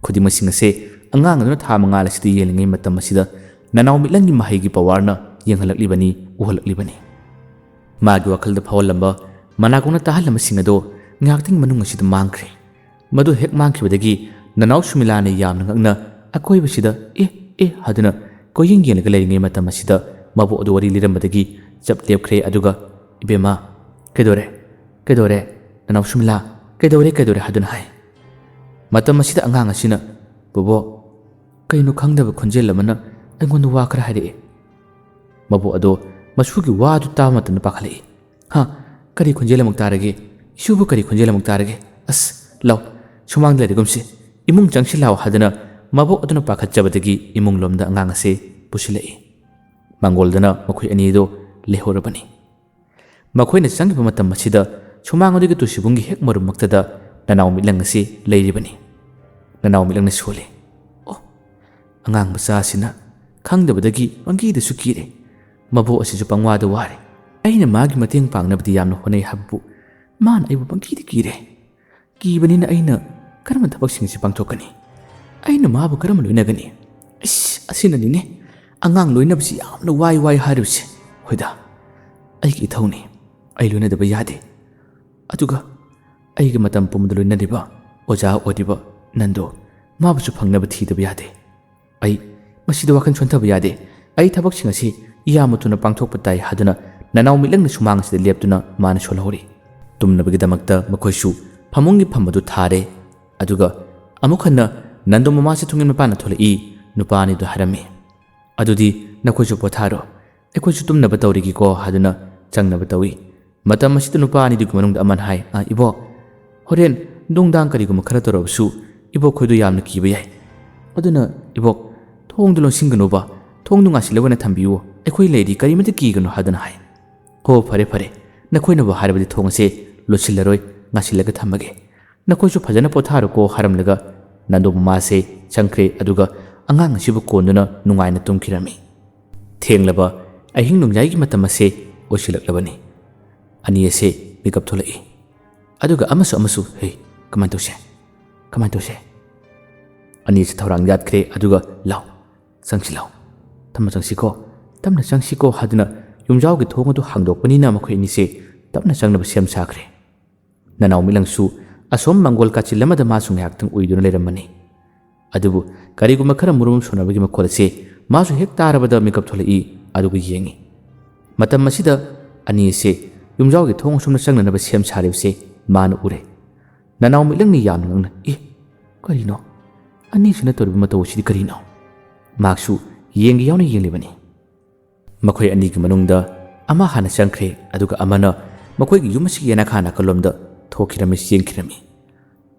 ꯈꯨꯗꯤꯡꯃꯛꯁꯤꯡ ꯑꯁꯦ ꯑꯉꯥꯡ ꯑꯗꯨꯅ ꯊꯥ ꯃꯉꯥꯜ ꯑꯁꯤꯗ ꯌꯦꯡꯂꯤꯉꯩ ꯃꯇꯝ ꯑꯁꯤꯗ ꯅꯅꯥꯎ ꯃꯤꯠꯂꯪꯒꯤ ꯃꯍꯩꯒꯤ ꯄꯋꯥꯔꯅ ꯌꯦꯡꯍꯜꯂꯛꯂꯤꯕꯅꯤ, ꯎꯍꯜꯂꯛꯂꯤꯕꯅꯤ꯫ ꯃꯥꯒꯤ ꯋꯥꯈꯜꯗ ꯐꯥꯎꯍꯜꯂꯝꯕ, ꯃꯅꯥꯀꯣꯡꯅ ꯇꯥꯍꯜꯂꯝꯕꯁꯤꯡ ꯑꯗꯣ ꯉꯥꯏꯍꯥꯛꯇꯪꯒꯤ ꯃꯅꯨꯡ ꯑꯁꯤꯗ ꯃꯥꯡꯈ꯭ꯔꯦ꯫ ꯃꯗꯨ ꯍꯦꯛ ꯃꯥꯡꯈꯤꯕꯗꯒꯤ ꯅꯅꯥꯎ ꯁꯨꯃꯤꯂꯥꯅ ꯌꯥꯝꯅ ꯉꯛꯅ ꯑꯀꯣꯏꯕꯁꯤꯗ "ꯑꯦ, ꯑꯦ" ꯍꯥꯏꯗꯨꯅ ꯀꯣꯏꯌꯦꯡ ꯌꯦꯡꯂꯒ ꯂꯩꯔꯤꯉꯩ ꯃꯇꯝ ꯑꯁꯤꯗ ꯃꯕꯣꯛ ꯑꯗꯨ ꯋꯥꯔꯤ ꯂꯤꯔꯝꯕꯗꯒꯤ ꯆꯞ ꯂꯦꯞꯈ꯭ꯔꯦ꯫ ꯑꯗꯨꯒ, "ꯏꯕꯦꯝꯃ, ꯀꯩꯗꯧꯔꯦ? ꯀꯩꯗꯧꯔꯦ? ꯅꯅꯥꯎ ꯁꯨꯃꯤꯂꯥ, "ꯀꯩꯗꯧꯔꯦ, ꯀꯩꯗꯧꯔꯦ?" ꯍꯥꯏꯗꯨꯅ ꯍꯥꯏ꯫ ꯃꯇꯝ ꯑꯁꯤꯗ ꯑꯉꯥꯡ ꯑꯁꯤꯅ, "ꯕꯣꯕꯣꯛ, ꯀꯩꯅꯣ ꯈꯪꯗꯕ ꯈꯣꯟꯖꯦꯜ ꯑꯃꯅ ꯑꯩꯉꯣꯟꯗ ꯋꯥ ꯈꯔ ꯍꯥꯏꯔꯛꯑꯦ꯫" ꯃꯕꯣꯛ ꯑꯗꯣ ꯃꯁꯨꯒꯤ ꯋꯥꯗꯨ ꯇꯥꯕ ꯃꯇꯝꯗ ꯄꯥꯈꯠꯂꯛꯏ꯫ "ꯍꯥ? ꯀꯔꯤ ꯈꯣꯟꯖꯦꯜ ꯑꯃꯨꯛ ꯇꯥꯔꯒꯦ? ꯏꯁꯨꯕꯨ ꯀꯔꯤ ꯈꯣꯟꯖꯦꯜ ꯑꯃꯨꯛ ꯇꯥꯔꯒꯦ? ꯑꯁ, ꯂꯥꯎ, ꯁꯨꯃꯥꯡꯗ ꯂꯩꯔꯒꯨꯝꯁꯤ, ꯏꯃꯨꯡ ꯆꯪꯁꯤ ꯂꯥꯎ" ꯍꯥꯏꯗꯨꯅ ꯃꯕꯣꯛ ꯑꯗꯨꯅ ꯄꯥꯈꯠꯆꯕꯗꯒꯤ ꯏꯃꯨꯡ ꯂꯣꯝꯗ ꯑꯉꯥꯡ ꯑꯁꯦ ꯄꯨꯁꯤꯜꯂꯛꯏ꯫ ꯃꯥꯡꯒꯣꯜꯗꯅ ꯃꯈꯣꯏ ꯑꯅꯤꯗꯣ ꯂꯩꯍꯧꯔꯕꯅꯤ꯫ ꯃꯈꯣꯏꯅ ꯆꯪꯈꯤꯕ ꯃꯇꯝ ꯑꯁꯤꯗ ꯁꯨꯃꯥꯡ ꯑꯗꯨꯒꯤ ꯇꯨꯁꯤꯕꯨꯡꯒꯤ ꯍꯦꯛ ꯃꯔꯨꯝꯃꯛꯇꯗ ꯅꯅꯥꯎ ꯃꯤꯠꯂꯪ ꯑꯁꯤ ꯂꯩꯔꯤꯕꯅꯤ꯫ ꯅꯅꯥꯎ ꯃꯤꯠꯂꯪꯅ ꯁꯣꯜꯂꯤ꯫ "ꯑꯣ, ꯑꯉꯥꯡ ꯃꯆꯥ ꯑꯁꯤꯅ ꯈꯪꯗꯕꯗꯒꯤ ꯄꯪꯀꯤꯗꯁꯨ ꯀꯤꯔꯦ꯫ ꯃꯕꯣꯛ ꯑꯁꯤꯁꯨ ꯄꯪꯋꯥꯗ ꯋꯥꯔꯦ꯫ ꯑꯩꯅ ꯃꯥꯒꯤ ꯃꯇꯦꯡ ꯄꯥꯡꯅꯕꯗꯤ ꯌꯥꯝꯅ ꯍꯣꯠꯅꯩ ꯍꯥꯏꯕꯕꯨ ꯃꯥꯅ ꯑꯩꯕꯨ ꯄꯪꯀꯤꯗ ꯀꯤꯔꯦ꯫ ꯀꯤꯕꯅꯤꯅ ꯑꯩꯅ ꯀꯔꯝꯕ ꯊꯕꯛꯁꯤꯡ ꯑꯁꯤ ꯄꯥꯡꯊꯣꯛꯀꯅꯤ? ꯑꯩꯅ ꯃꯥꯕꯨ ꯀꯔꯝꯅ ꯂꯣꯏꯅꯒꯅꯤ? ꯏꯁ, ꯑꯁꯤꯅꯅꯤꯅꯦ ꯑꯉꯥꯡ ꯂꯣꯏꯅꯕꯁꯤ ꯌꯥꯝꯅ ꯋꯥꯏ ꯋꯥꯏ ꯍꯥꯏꯔꯤꯕꯁꯦ꯫ ꯍꯣꯏꯗ, ꯑꯩꯒꯤ ꯏꯊꯧꯅꯤ, ꯑꯩ ꯂꯣꯏꯅꯗꯕ ꯌꯥꯗꯦ꯫ ꯑꯗꯨꯒ ꯑꯩꯒꯤ ꯃꯇꯝ ꯄꯨꯝꯕꯗ ꯂꯣꯏꯅꯔꯤꯕ, ꯑꯣꯖꯥ ꯑꯣꯏꯔꯤꯕ ꯅꯟꯗꯣ, ꯃꯥꯕꯨꯁꯨ ꯐꯪꯅꯕ ꯊꯤꯗꯕ ꯌꯥꯗꯦ꯫ ꯑꯩ ꯃꯁꯤꯗ ꯋꯥꯈꯜ ꯁꯣꯟꯊꯕ ꯌꯥꯗꯦ꯫ ꯑꯩ ꯊꯕꯛꯁꯤꯡ ꯑꯁꯤ ꯌꯥꯝꯅ ꯊꯨꯅ ꯄꯥꯡꯊꯣꯛꯄ ꯇꯥꯏ" ꯍꯥꯏꯗꯨꯅ ꯅꯅꯥꯎ ꯃꯤꯠꯂꯪꯅ ꯁꯨꯃꯥꯡ ꯑꯁꯤꯗ ꯂꯦꯞꯇꯨꯅ ꯃꯥꯅ ꯁꯣꯜꯍꯧꯔꯤ꯫ ꯇꯨꯝꯅꯕꯒꯤꯗꯃꯛꯇ ꯃꯈꯣꯏꯁꯨ ꯐꯃꯨꯡꯒꯤ ꯐꯝ ꯑꯗꯨ ꯊꯥꯔꯦ꯫ ꯑꯗꯨꯒ ꯑꯃꯨꯛ ꯍꯟꯅ ꯅꯟꯗꯣ ꯃꯃꯥꯁꯦ ꯊꯣꯡꯖꯤꯟ ꯃꯄꯥꯟꯗ ꯊꯣꯛꯂꯛꯏ꯫ ꯅꯨꯄꯥ ꯑꯅꯤꯗꯨ ꯍꯥꯏꯔꯝꯃꯤ, "ꯑꯗꯨꯗꯤ ꯅꯈꯣꯏꯁꯨ ꯄꯣꯊꯥꯔꯣ, ꯑꯩꯈꯣꯏꯁꯨ ꯇꯨꯝꯅꯕ ꯇꯧꯔꯤꯒꯦꯀꯣ" ꯍꯥꯏꯗꯨꯅ ꯆꯪꯅꯕ ꯇꯧꯏ꯫ ꯃꯇꯝ ꯑꯁꯤꯗ ꯅꯨꯄꯥ ꯑꯅꯤꯗꯨꯒꯤ ꯃꯅꯨꯡꯗ ꯑꯃꯅ ꯍꯥꯏ, "ꯑ, ꯏꯕꯣꯛ, ꯍꯣꯔꯦꯟ ꯅꯨꯡꯗꯥꯡ ꯀꯔꯤꯒꯨꯝꯕ ꯈꯔ ꯇꯧꯔꯕꯁꯨ ꯏꯕꯣꯛ ꯈꯣꯏꯗꯨ ꯌꯥꯝꯅ ꯀꯤꯕ ꯌꯥꯏ꯫ ꯑꯗꯨꯅ ꯏꯕꯣꯛ, ꯊꯣꯡꯗꯨ ꯂꯣꯟꯁꯤꯟꯒꯅꯨꯕ, ꯊꯣꯡꯗꯨ ꯉꯥꯁꯤꯜꯂꯒ ꯑꯣꯏꯅ ꯊꯝꯕꯤꯌꯨ, ꯑꯩꯈꯣꯏ ꯂꯩꯔꯤ, ꯀꯔꯤꯃꯇ ꯀꯤꯒꯅꯨ" ꯍꯥꯏꯗꯨꯅ ꯍꯥꯏ꯫ "ꯍꯣ, ꯐꯔꯦ ꯐꯔꯦ, ꯅꯈꯣꯏꯅꯕꯨ ꯍꯥꯏꯔꯕꯗꯤ ꯊꯣꯡ ꯑꯁꯦ ꯂꯣꯟꯁꯤꯜꯂꯔꯣꯏ, ꯉꯥꯁꯤꯜꯂꯒ ꯊꯝꯃꯒꯦ꯫ ꯅꯈꯣꯏꯁꯨ ꯐꯖꯅ ꯄꯣꯊꯥꯔꯣꯀꯣ" ꯍꯥꯏꯔꯝꯂꯒ ꯅꯟꯗꯣ ꯃꯃꯥꯁꯦ ꯆꯪꯈ꯭ꯔꯦ꯫ ꯑꯗꯨꯒ ꯑꯉꯥꯡ ꯑꯁꯤꯕꯨ ꯀꯣꯟꯗꯨꯅ ꯅꯨꯡꯉꯥꯏꯅ ꯇꯨꯝꯈꯤꯔꯝꯃꯤ꯫ ꯊꯦꯡꯂꯕ ꯑꯍꯤꯡ ꯅꯣꯡꯌꯥꯏꯒꯤ ꯃꯇꯝ ꯑꯁꯦ ꯑꯣꯏꯁꯤꯜꯂꯛꯂꯕꯅꯤ꯫ ꯑꯅꯤ ꯑꯁꯦ ꯃꯤꯀꯞ ꯊꯣꯛꯂꯛꯏ꯫ ꯑꯗꯨꯒ ꯑꯃꯁꯨ ꯑꯃꯁꯨ, "ꯍꯦ, ꯀꯃꯥꯏꯅ ꯇꯧꯁꯦ? ꯀꯃꯥꯏꯅ ꯇꯧꯁꯦ?" ꯑꯅꯤ ꯑꯁꯤ ꯊꯧꯔꯥꯡ ꯌꯥꯠꯈ꯭ꯔꯦ꯫ ꯑꯗꯨꯒ, "ꯂꯥꯎ, ꯆꯪꯁꯤ ꯂꯥꯎ, ꯇꯞꯅ ꯆꯪꯁꯤꯀꯣ, ꯇꯞꯅ ꯆꯪꯁꯤꯀꯣ" ꯍꯥꯏꯗꯨꯅ ꯌꯨꯝꯖꯥꯎꯒꯤ ꯊꯣꯡ ꯑꯗꯨ ꯍꯥꯡꯗꯣꯛꯄꯅꯤꯅ ꯃꯈꯣꯏ ꯑꯅꯤꯁꯦ ꯇꯞꯅ ꯆꯪꯅꯕ ꯁꯦꯝ ꯁꯥꯈ꯭ꯔꯦ꯫ ꯅꯅꯥꯎ ꯃꯤꯠꯂꯪꯁꯨ ꯑꯁꯣꯝ ꯃꯪꯒꯣꯜ ꯀꯥꯆꯤꯜ ꯑꯃꯗ ꯃꯥꯁꯨ ꯉꯥꯏꯍꯥꯛꯇꯪ ꯎꯏꯗꯨꯅ ꯂꯩꯔꯝꯕꯅꯤ꯫ ꯑꯗꯨꯕꯨ ꯀꯔꯤꯒꯨꯝꯕ ꯈꯔ ꯃꯨꯔꯨꯝ ꯁꯣꯟꯅꯕꯒꯤ ꯃꯈꯣꯜ ꯑꯁꯤ ꯃꯥꯁꯨ ꯍꯦꯛ ꯇꯥꯔꯕꯗ ꯃꯤꯀꯞ ꯊꯣꯛꯂꯛꯏ꯫ ꯑꯗꯨꯒ ꯌꯦꯡꯉꯤ꯫ ꯃꯇꯝ ꯑꯁꯤꯗ ꯑꯅꯤ ꯑꯁꯦ ꯌꯨꯝꯖꯥꯎꯒꯤ ꯊꯣꯡ ꯑꯁꯣꯝꯗ ꯆꯪꯅꯅꯕ ꯁꯦꯝ ꯁꯥꯔꯤꯕꯁꯦ ꯃꯥꯅ ꯎꯔꯦ꯫ ꯅꯅꯥꯎ ꯃꯤꯠꯂꯪꯅ ꯌꯥꯝꯅ ꯉꯛꯅ, "ꯑꯦ, ꯀꯔꯤꯅꯣ? ꯑꯅꯤꯁꯤꯅ ꯇꯧꯔꯤꯕ ꯃꯇꯧ ꯑꯁꯤꯗꯤ ꯀꯔꯤꯅꯣ?" ꯃꯍꯥꯛꯁꯨ ꯌꯦꯡꯒꯦ ꯌꯥꯎꯅ ꯌꯦꯡꯂꯤꯕꯅꯤ꯫ ꯃꯈꯣꯏ ꯑꯅꯤꯒꯤ ꯃꯅꯨꯡꯗ ꯑꯃ ꯍꯥꯟꯅ ꯆꯪꯈ꯭ꯔꯦ, ꯑꯗꯨꯒ ꯑꯃꯅ ꯃꯈꯣꯏꯒꯤ ꯌꯨꯝ ꯑꯁꯤꯒꯤ ꯌꯦꯅꯈꯥ ꯅꯥꯀꯜꯂꯣꯝꯗ ꯊꯣꯛꯈꯤꯔꯝꯃꯤ, ꯆꯦꯟꯈꯤꯔꯝꯃꯤ꯫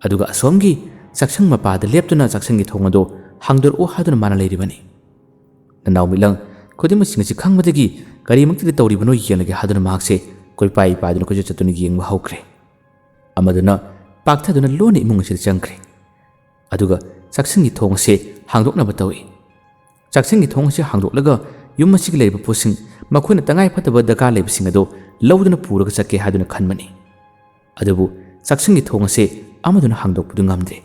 ꯑꯗꯨꯒ ꯑꯁꯣꯝꯒꯤ ꯆꯥꯛꯁꯪ ꯃꯄꯥꯗ ꯂꯦꯞꯇꯨꯅ ꯆꯥꯛꯁꯪꯒꯤ ꯊꯣꯡ ꯑꯗꯨ ꯍꯥꯡꯗꯣꯔꯛꯎ ꯍꯥꯏꯗꯨꯅ ꯃꯥꯅ ꯂꯩꯔꯤꯕꯅꯤ꯫ ꯅꯅꯥꯎ ꯃꯤꯠꯂꯪ ꯈꯨꯗꯤꯡꯃꯛꯁꯤꯡ ꯑꯁꯤ ꯈꯪꯕꯗꯒꯤ ꯀꯔꯤꯃꯛꯇꯗꯤ ꯇꯧꯔꯤꯕꯅꯣ ꯌꯦꯡꯂꯒꯦ ꯍꯥꯏꯗꯨꯅ ꯃꯍꯥꯛꯁꯦ ꯀꯣꯏꯄꯥꯏ ꯄꯥꯏꯗꯨꯅ ꯀꯣꯏꯆꯠ ꯆꯠꯇꯨꯅ ꯌꯦꯡꯕ ꯍꯧꯈ꯭ꯔꯦ꯫ ꯑꯃꯗꯨꯅ ꯄꯥꯛꯊꯗꯨꯅ ꯂꯣꯟꯅ ꯏꯃꯨꯡ ꯑꯁꯤꯗ ꯆꯪꯈ꯭ꯔꯦ꯫ ꯑꯗꯨꯒ ꯆꯥꯛꯁꯪꯒꯤ ꯊꯣꯡ ꯑꯁꯤ ꯍꯥꯡꯗꯣꯛꯅꯕ ꯇꯧꯏ꯫ ꯆꯥꯛꯁꯪꯒꯤ ꯊꯣꯡ ꯑꯁꯤ ꯍꯥꯡꯗꯣꯛꯂꯒ ꯌꯨꯝ ꯑꯁꯤꯒꯤ ꯂꯩꯔꯤꯕ ꯄꯣꯠꯁꯤꯡ, ꯃꯈꯣꯏꯅ ꯇꯉꯥꯏ ꯐꯠꯇꯕ ꯗꯔꯀꯥꯔ ꯂꯩꯕꯁꯤꯡ ꯑꯗꯨ ꯂꯧꯗꯨꯅ ꯄꯨꯔꯒ ꯆꯠꯀꯦ ꯍꯥꯏꯗꯨꯅ ꯈꯟꯕꯅꯤ꯫ ꯑꯗꯨꯕꯨ ꯆꯥꯛꯁꯪꯒꯤ ꯊꯣꯡ ꯑꯁꯤ ꯑꯃꯗꯨꯅ ꯍꯥꯡꯗꯣꯛꯄꯗꯨ ꯉꯝꯗ꯭ꯔꯦ꯫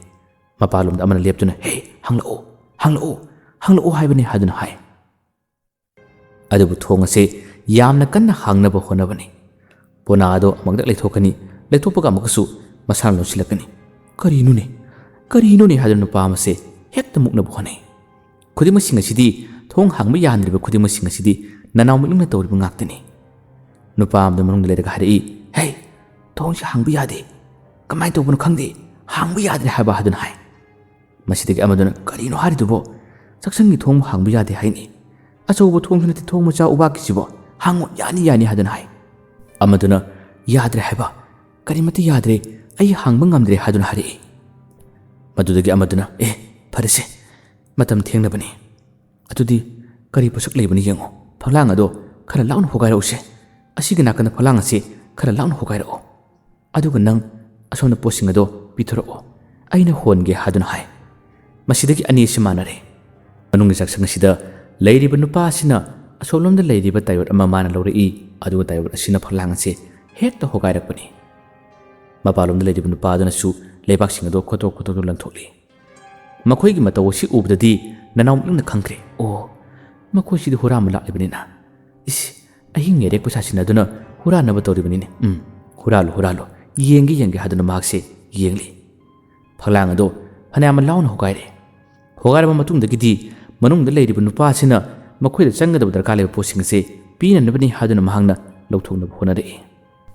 ꯃꯄꯥꯟꯂꯣꯝꯗ ꯑꯃꯅ ꯂꯦꯞꯇꯨꯅ, "ꯍꯦ, ꯍꯥꯡꯂꯛꯑꯣ, ꯍꯥꯡꯂꯛꯑꯣ, ꯍꯥꯡꯂꯛꯑꯣ ꯍꯥꯏꯕꯅꯤ" ꯍꯥꯏꯗꯨꯅ ꯍꯥꯏ꯫ ꯑꯗꯨꯕꯨ ꯊꯣꯡ ꯑꯁꯤ ꯌꯥꯝꯅ ꯀꯟꯅ ꯍꯥꯡꯅꯕ ꯍꯣꯠꯅꯕꯅꯤ꯫ ꯄꯣꯅꯥ ꯑꯗꯣ ꯑꯃꯨꯛꯇ ꯂꯩꯊꯣꯛꯀꯅꯤ, ꯂꯩꯊꯣꯛꯄꯒ ꯑꯃꯨꯛꯀꯁꯨ ꯃꯁꯥꯅ ꯂꯣꯟꯁꯤꯜꯂꯛꯀꯅꯤ꯫ "ꯀꯔꯤꯅꯣꯅꯦ? ꯀꯔꯤꯅꯣꯅꯦ?" ꯍꯥꯏꯗꯨꯅ ꯅꯨꯄꯥ ꯑꯃꯁꯦ ꯍꯦꯛꯇ ꯃꯨꯛꯅꯕ ꯍꯣꯠꯅꯩ꯫ ꯈꯨꯗꯤꯡꯃꯛꯁꯤꯡ ꯑꯁꯤꯗꯤ, ꯊꯣꯡ ꯍꯥꯡꯕ ꯌꯥꯍꯟꯗ꯭ꯔꯤꯕ ꯈꯨꯗꯤꯡꯃꯛꯁꯤꯡ ꯑꯁꯤꯗꯤ ꯅꯅꯥꯎ ꯃꯤꯠꯂꯪꯅ ꯇꯧꯔꯤꯕ ꯉꯥꯛꯇꯅꯤ꯫ ꯅꯨꯄꯥ ꯑꯃꯗꯨ ꯃꯅꯨꯡꯗ ꯂꯩꯔꯒ ꯍꯥꯏꯔꯛꯏ, "ꯍꯦ, ꯊꯣꯡꯁꯤ ꯍꯥꯡꯕ ꯌꯥꯗꯦ꯫ ꯀꯃꯥꯏꯅ ꯇꯧꯕꯅꯣ ꯈꯪꯗꯦ꯫ ꯍꯥꯡꯕ ꯌꯥꯗ꯭ꯔꯦ ꯍꯥꯏꯕ" ꯍꯥꯏꯗꯨꯅ ꯍꯥꯏ꯫ ꯃꯁꯤꯗꯒꯤ ꯑꯃꯗꯨꯅ, "ꯀꯔꯤꯅꯣ ꯍꯥꯏꯔꯤꯗꯨꯕꯣ? ꯆꯥꯛꯁꯪꯒꯤ ꯊꯣꯡ ꯍꯥꯡꯕ ꯌꯥꯗꯦ ꯍꯥꯏꯅꯤ꯫ ꯑꯆꯧꯕ ꯊꯣꯡꯁꯨ ꯅꯠꯇꯦ, ꯊꯣꯡ ꯃꯆꯥ ꯎꯕꯥꯛꯀꯤꯁꯤꯕꯣ꯫ ꯍꯥꯡꯉꯣ, ꯌꯥꯅꯤ, ꯌꯥꯅꯤ" ꯍꯥꯏꯗꯨꯅ ꯍꯥꯏ꯫ ꯑꯃꯗꯨꯅ, "ꯌꯥꯗ꯭ꯔꯦ ꯍꯥꯏꯕ? ꯀꯔꯤꯃꯠꯇ ꯌꯥꯗ꯭ꯔꯦ꯫ ꯑꯩ ꯍꯥꯡꯕ ꯉꯝꯗ꯭ꯔꯦ" ꯍꯥꯏꯗꯨꯅ ꯍꯥꯏꯔꯛꯏ꯫ ꯃꯗꯨꯗꯒꯤ ꯑꯃꯗꯨꯅ, "ꯑꯦ, ꯐꯔꯦꯁꯦ, ꯃꯇꯝ ꯊꯦꯡꯅꯕꯅꯤ꯫ ꯑꯗꯨꯗꯤ ꯀꯔꯤ ꯄꯣꯠꯁꯛ ꯂꯩꯕꯅ ꯌꯦꯡꯉꯣ꯫ ꯐꯛꯂꯥꯡ ꯑꯗꯣ ꯈꯔ ꯂꯥꯎꯅ ꯍꯣꯒꯥꯏꯔꯛꯎꯁꯦ꯫ ꯑꯁꯤꯒꯤ ꯅꯥꯀꯟꯗ ꯐꯛꯂꯥꯡ ꯑꯁꯤ ꯈꯔ ꯂꯥꯎꯅ ꯍꯣꯒꯥꯏꯔꯛꯑꯣ꯫ ꯑꯗꯨꯒ ꯅꯪ ꯑꯁꯣꯝꯗ ꯄꯣꯠꯁꯤꯡ ꯑꯗꯣ ꯄꯤꯊꯣꯔꯛꯑꯣ꯫ ꯑꯩꯅ ꯍꯣꯟꯒꯦ" ꯍꯥꯏꯗꯨꯅ ꯍꯥꯏ꯫ ꯃꯁꯤꯗꯒꯤ ꯑꯅꯤꯁꯤ ꯃꯥꯟꯅꯔꯦ꯫ ꯃꯅꯨꯡꯒꯤ ꯆꯥꯛꯁꯪ ꯑꯁꯤꯗ ꯂꯩꯔꯤꯕ ꯅꯨꯄꯥ ꯑꯁꯤꯅ ꯑꯁꯣꯝꯂꯣꯝꯗ ꯂꯩꯔꯤꯕ ꯇꯥꯏꯌꯣꯠ ꯑꯃ ꯃꯥꯅ ꯂꯧꯔꯛꯏ, ꯑꯗꯨꯒ ꯇꯥꯏꯌꯣꯠ ꯑꯁꯤꯅ ꯐꯛꯂꯥꯡ ꯑꯁꯤ ꯍꯦꯛꯇ ꯍꯣꯒꯥꯏꯔꯛꯄꯅꯤ꯫ ꯃꯄꯥꯟꯂꯣꯝꯗ ꯂꯩꯔꯤꯕ ꯅꯨꯄꯥ ꯑꯗꯨꯅꯁꯨ ꯂꯩꯕꯥꯛꯁꯤꯡ ꯑꯗꯣ ꯈꯣꯠꯇꯣꯛ ꯈꯣꯠꯇꯣꯛꯇꯨꯅ ꯂꯪꯊꯣꯛꯂꯤ꯫ ꯃꯈꯣꯏꯒꯤ ꯃꯇꯧ ꯑꯁꯤ ꯎꯕꯗꯗꯤ ꯅꯅꯥꯎ ꯃꯤꯠꯂꯪꯅ ꯈꯪꯈ꯭ꯔꯦ꯫ "ꯑꯣ, ꯃꯈꯣꯏꯁꯤꯗꯤ ꯍꯨꯔꯥꯟꯕ ꯂꯥꯛꯂꯤꯕꯅꯤꯅ꯫ ꯏꯁ, ꯑꯍꯤꯡ ꯂꯩꯔꯦꯛ ꯄꯩꯁꯥ ꯁꯤꯟꯅꯗꯨꯅ ꯍꯨꯔꯥꯟꯅꯕ ꯇꯧꯔꯤꯕꯅꯤꯅꯦ꯫ ꯎꯝ, ꯍꯨꯔꯥꯜꯂꯨ, ꯍꯨꯔꯥꯜꯂꯨ꯫ ꯌꯦꯡꯒꯦ, ꯌꯦꯡꯒꯦ" ꯍꯥꯏꯗꯨꯅ ꯃꯍꯥꯛꯁꯦ ꯌꯦꯡꯂꯤ꯫ ꯐꯛꯂꯥꯡ ꯑꯗꯣ ꯐꯅꯌꯥꯝ ꯂꯥꯎꯅ ꯍꯣꯒꯥꯏꯔꯦ꯫ ꯍꯣꯒꯥꯏꯔꯕ ꯃꯇꯨꯡꯗꯒꯤꯗꯤ ꯃꯅꯨꯡꯗ ꯂꯩꯔꯤꯕ ꯅꯨꯄꯥ ꯑꯁꯤꯅ ꯃꯈꯣꯏꯗ ꯆꯪꯒꯗꯕ ꯗꯔꯀꯥꯔ ꯂꯩꯕ ꯄꯣꯠꯁꯤꯡ ꯑꯁꯤ ꯄꯤꯅꯅꯕꯅꯤ ꯍꯥꯏꯗꯨꯅ ꯃꯍꯥꯛꯅ ꯂꯧꯊꯣꯛꯅꯕ ꯍꯣꯠꯅꯔꯛꯏ꯫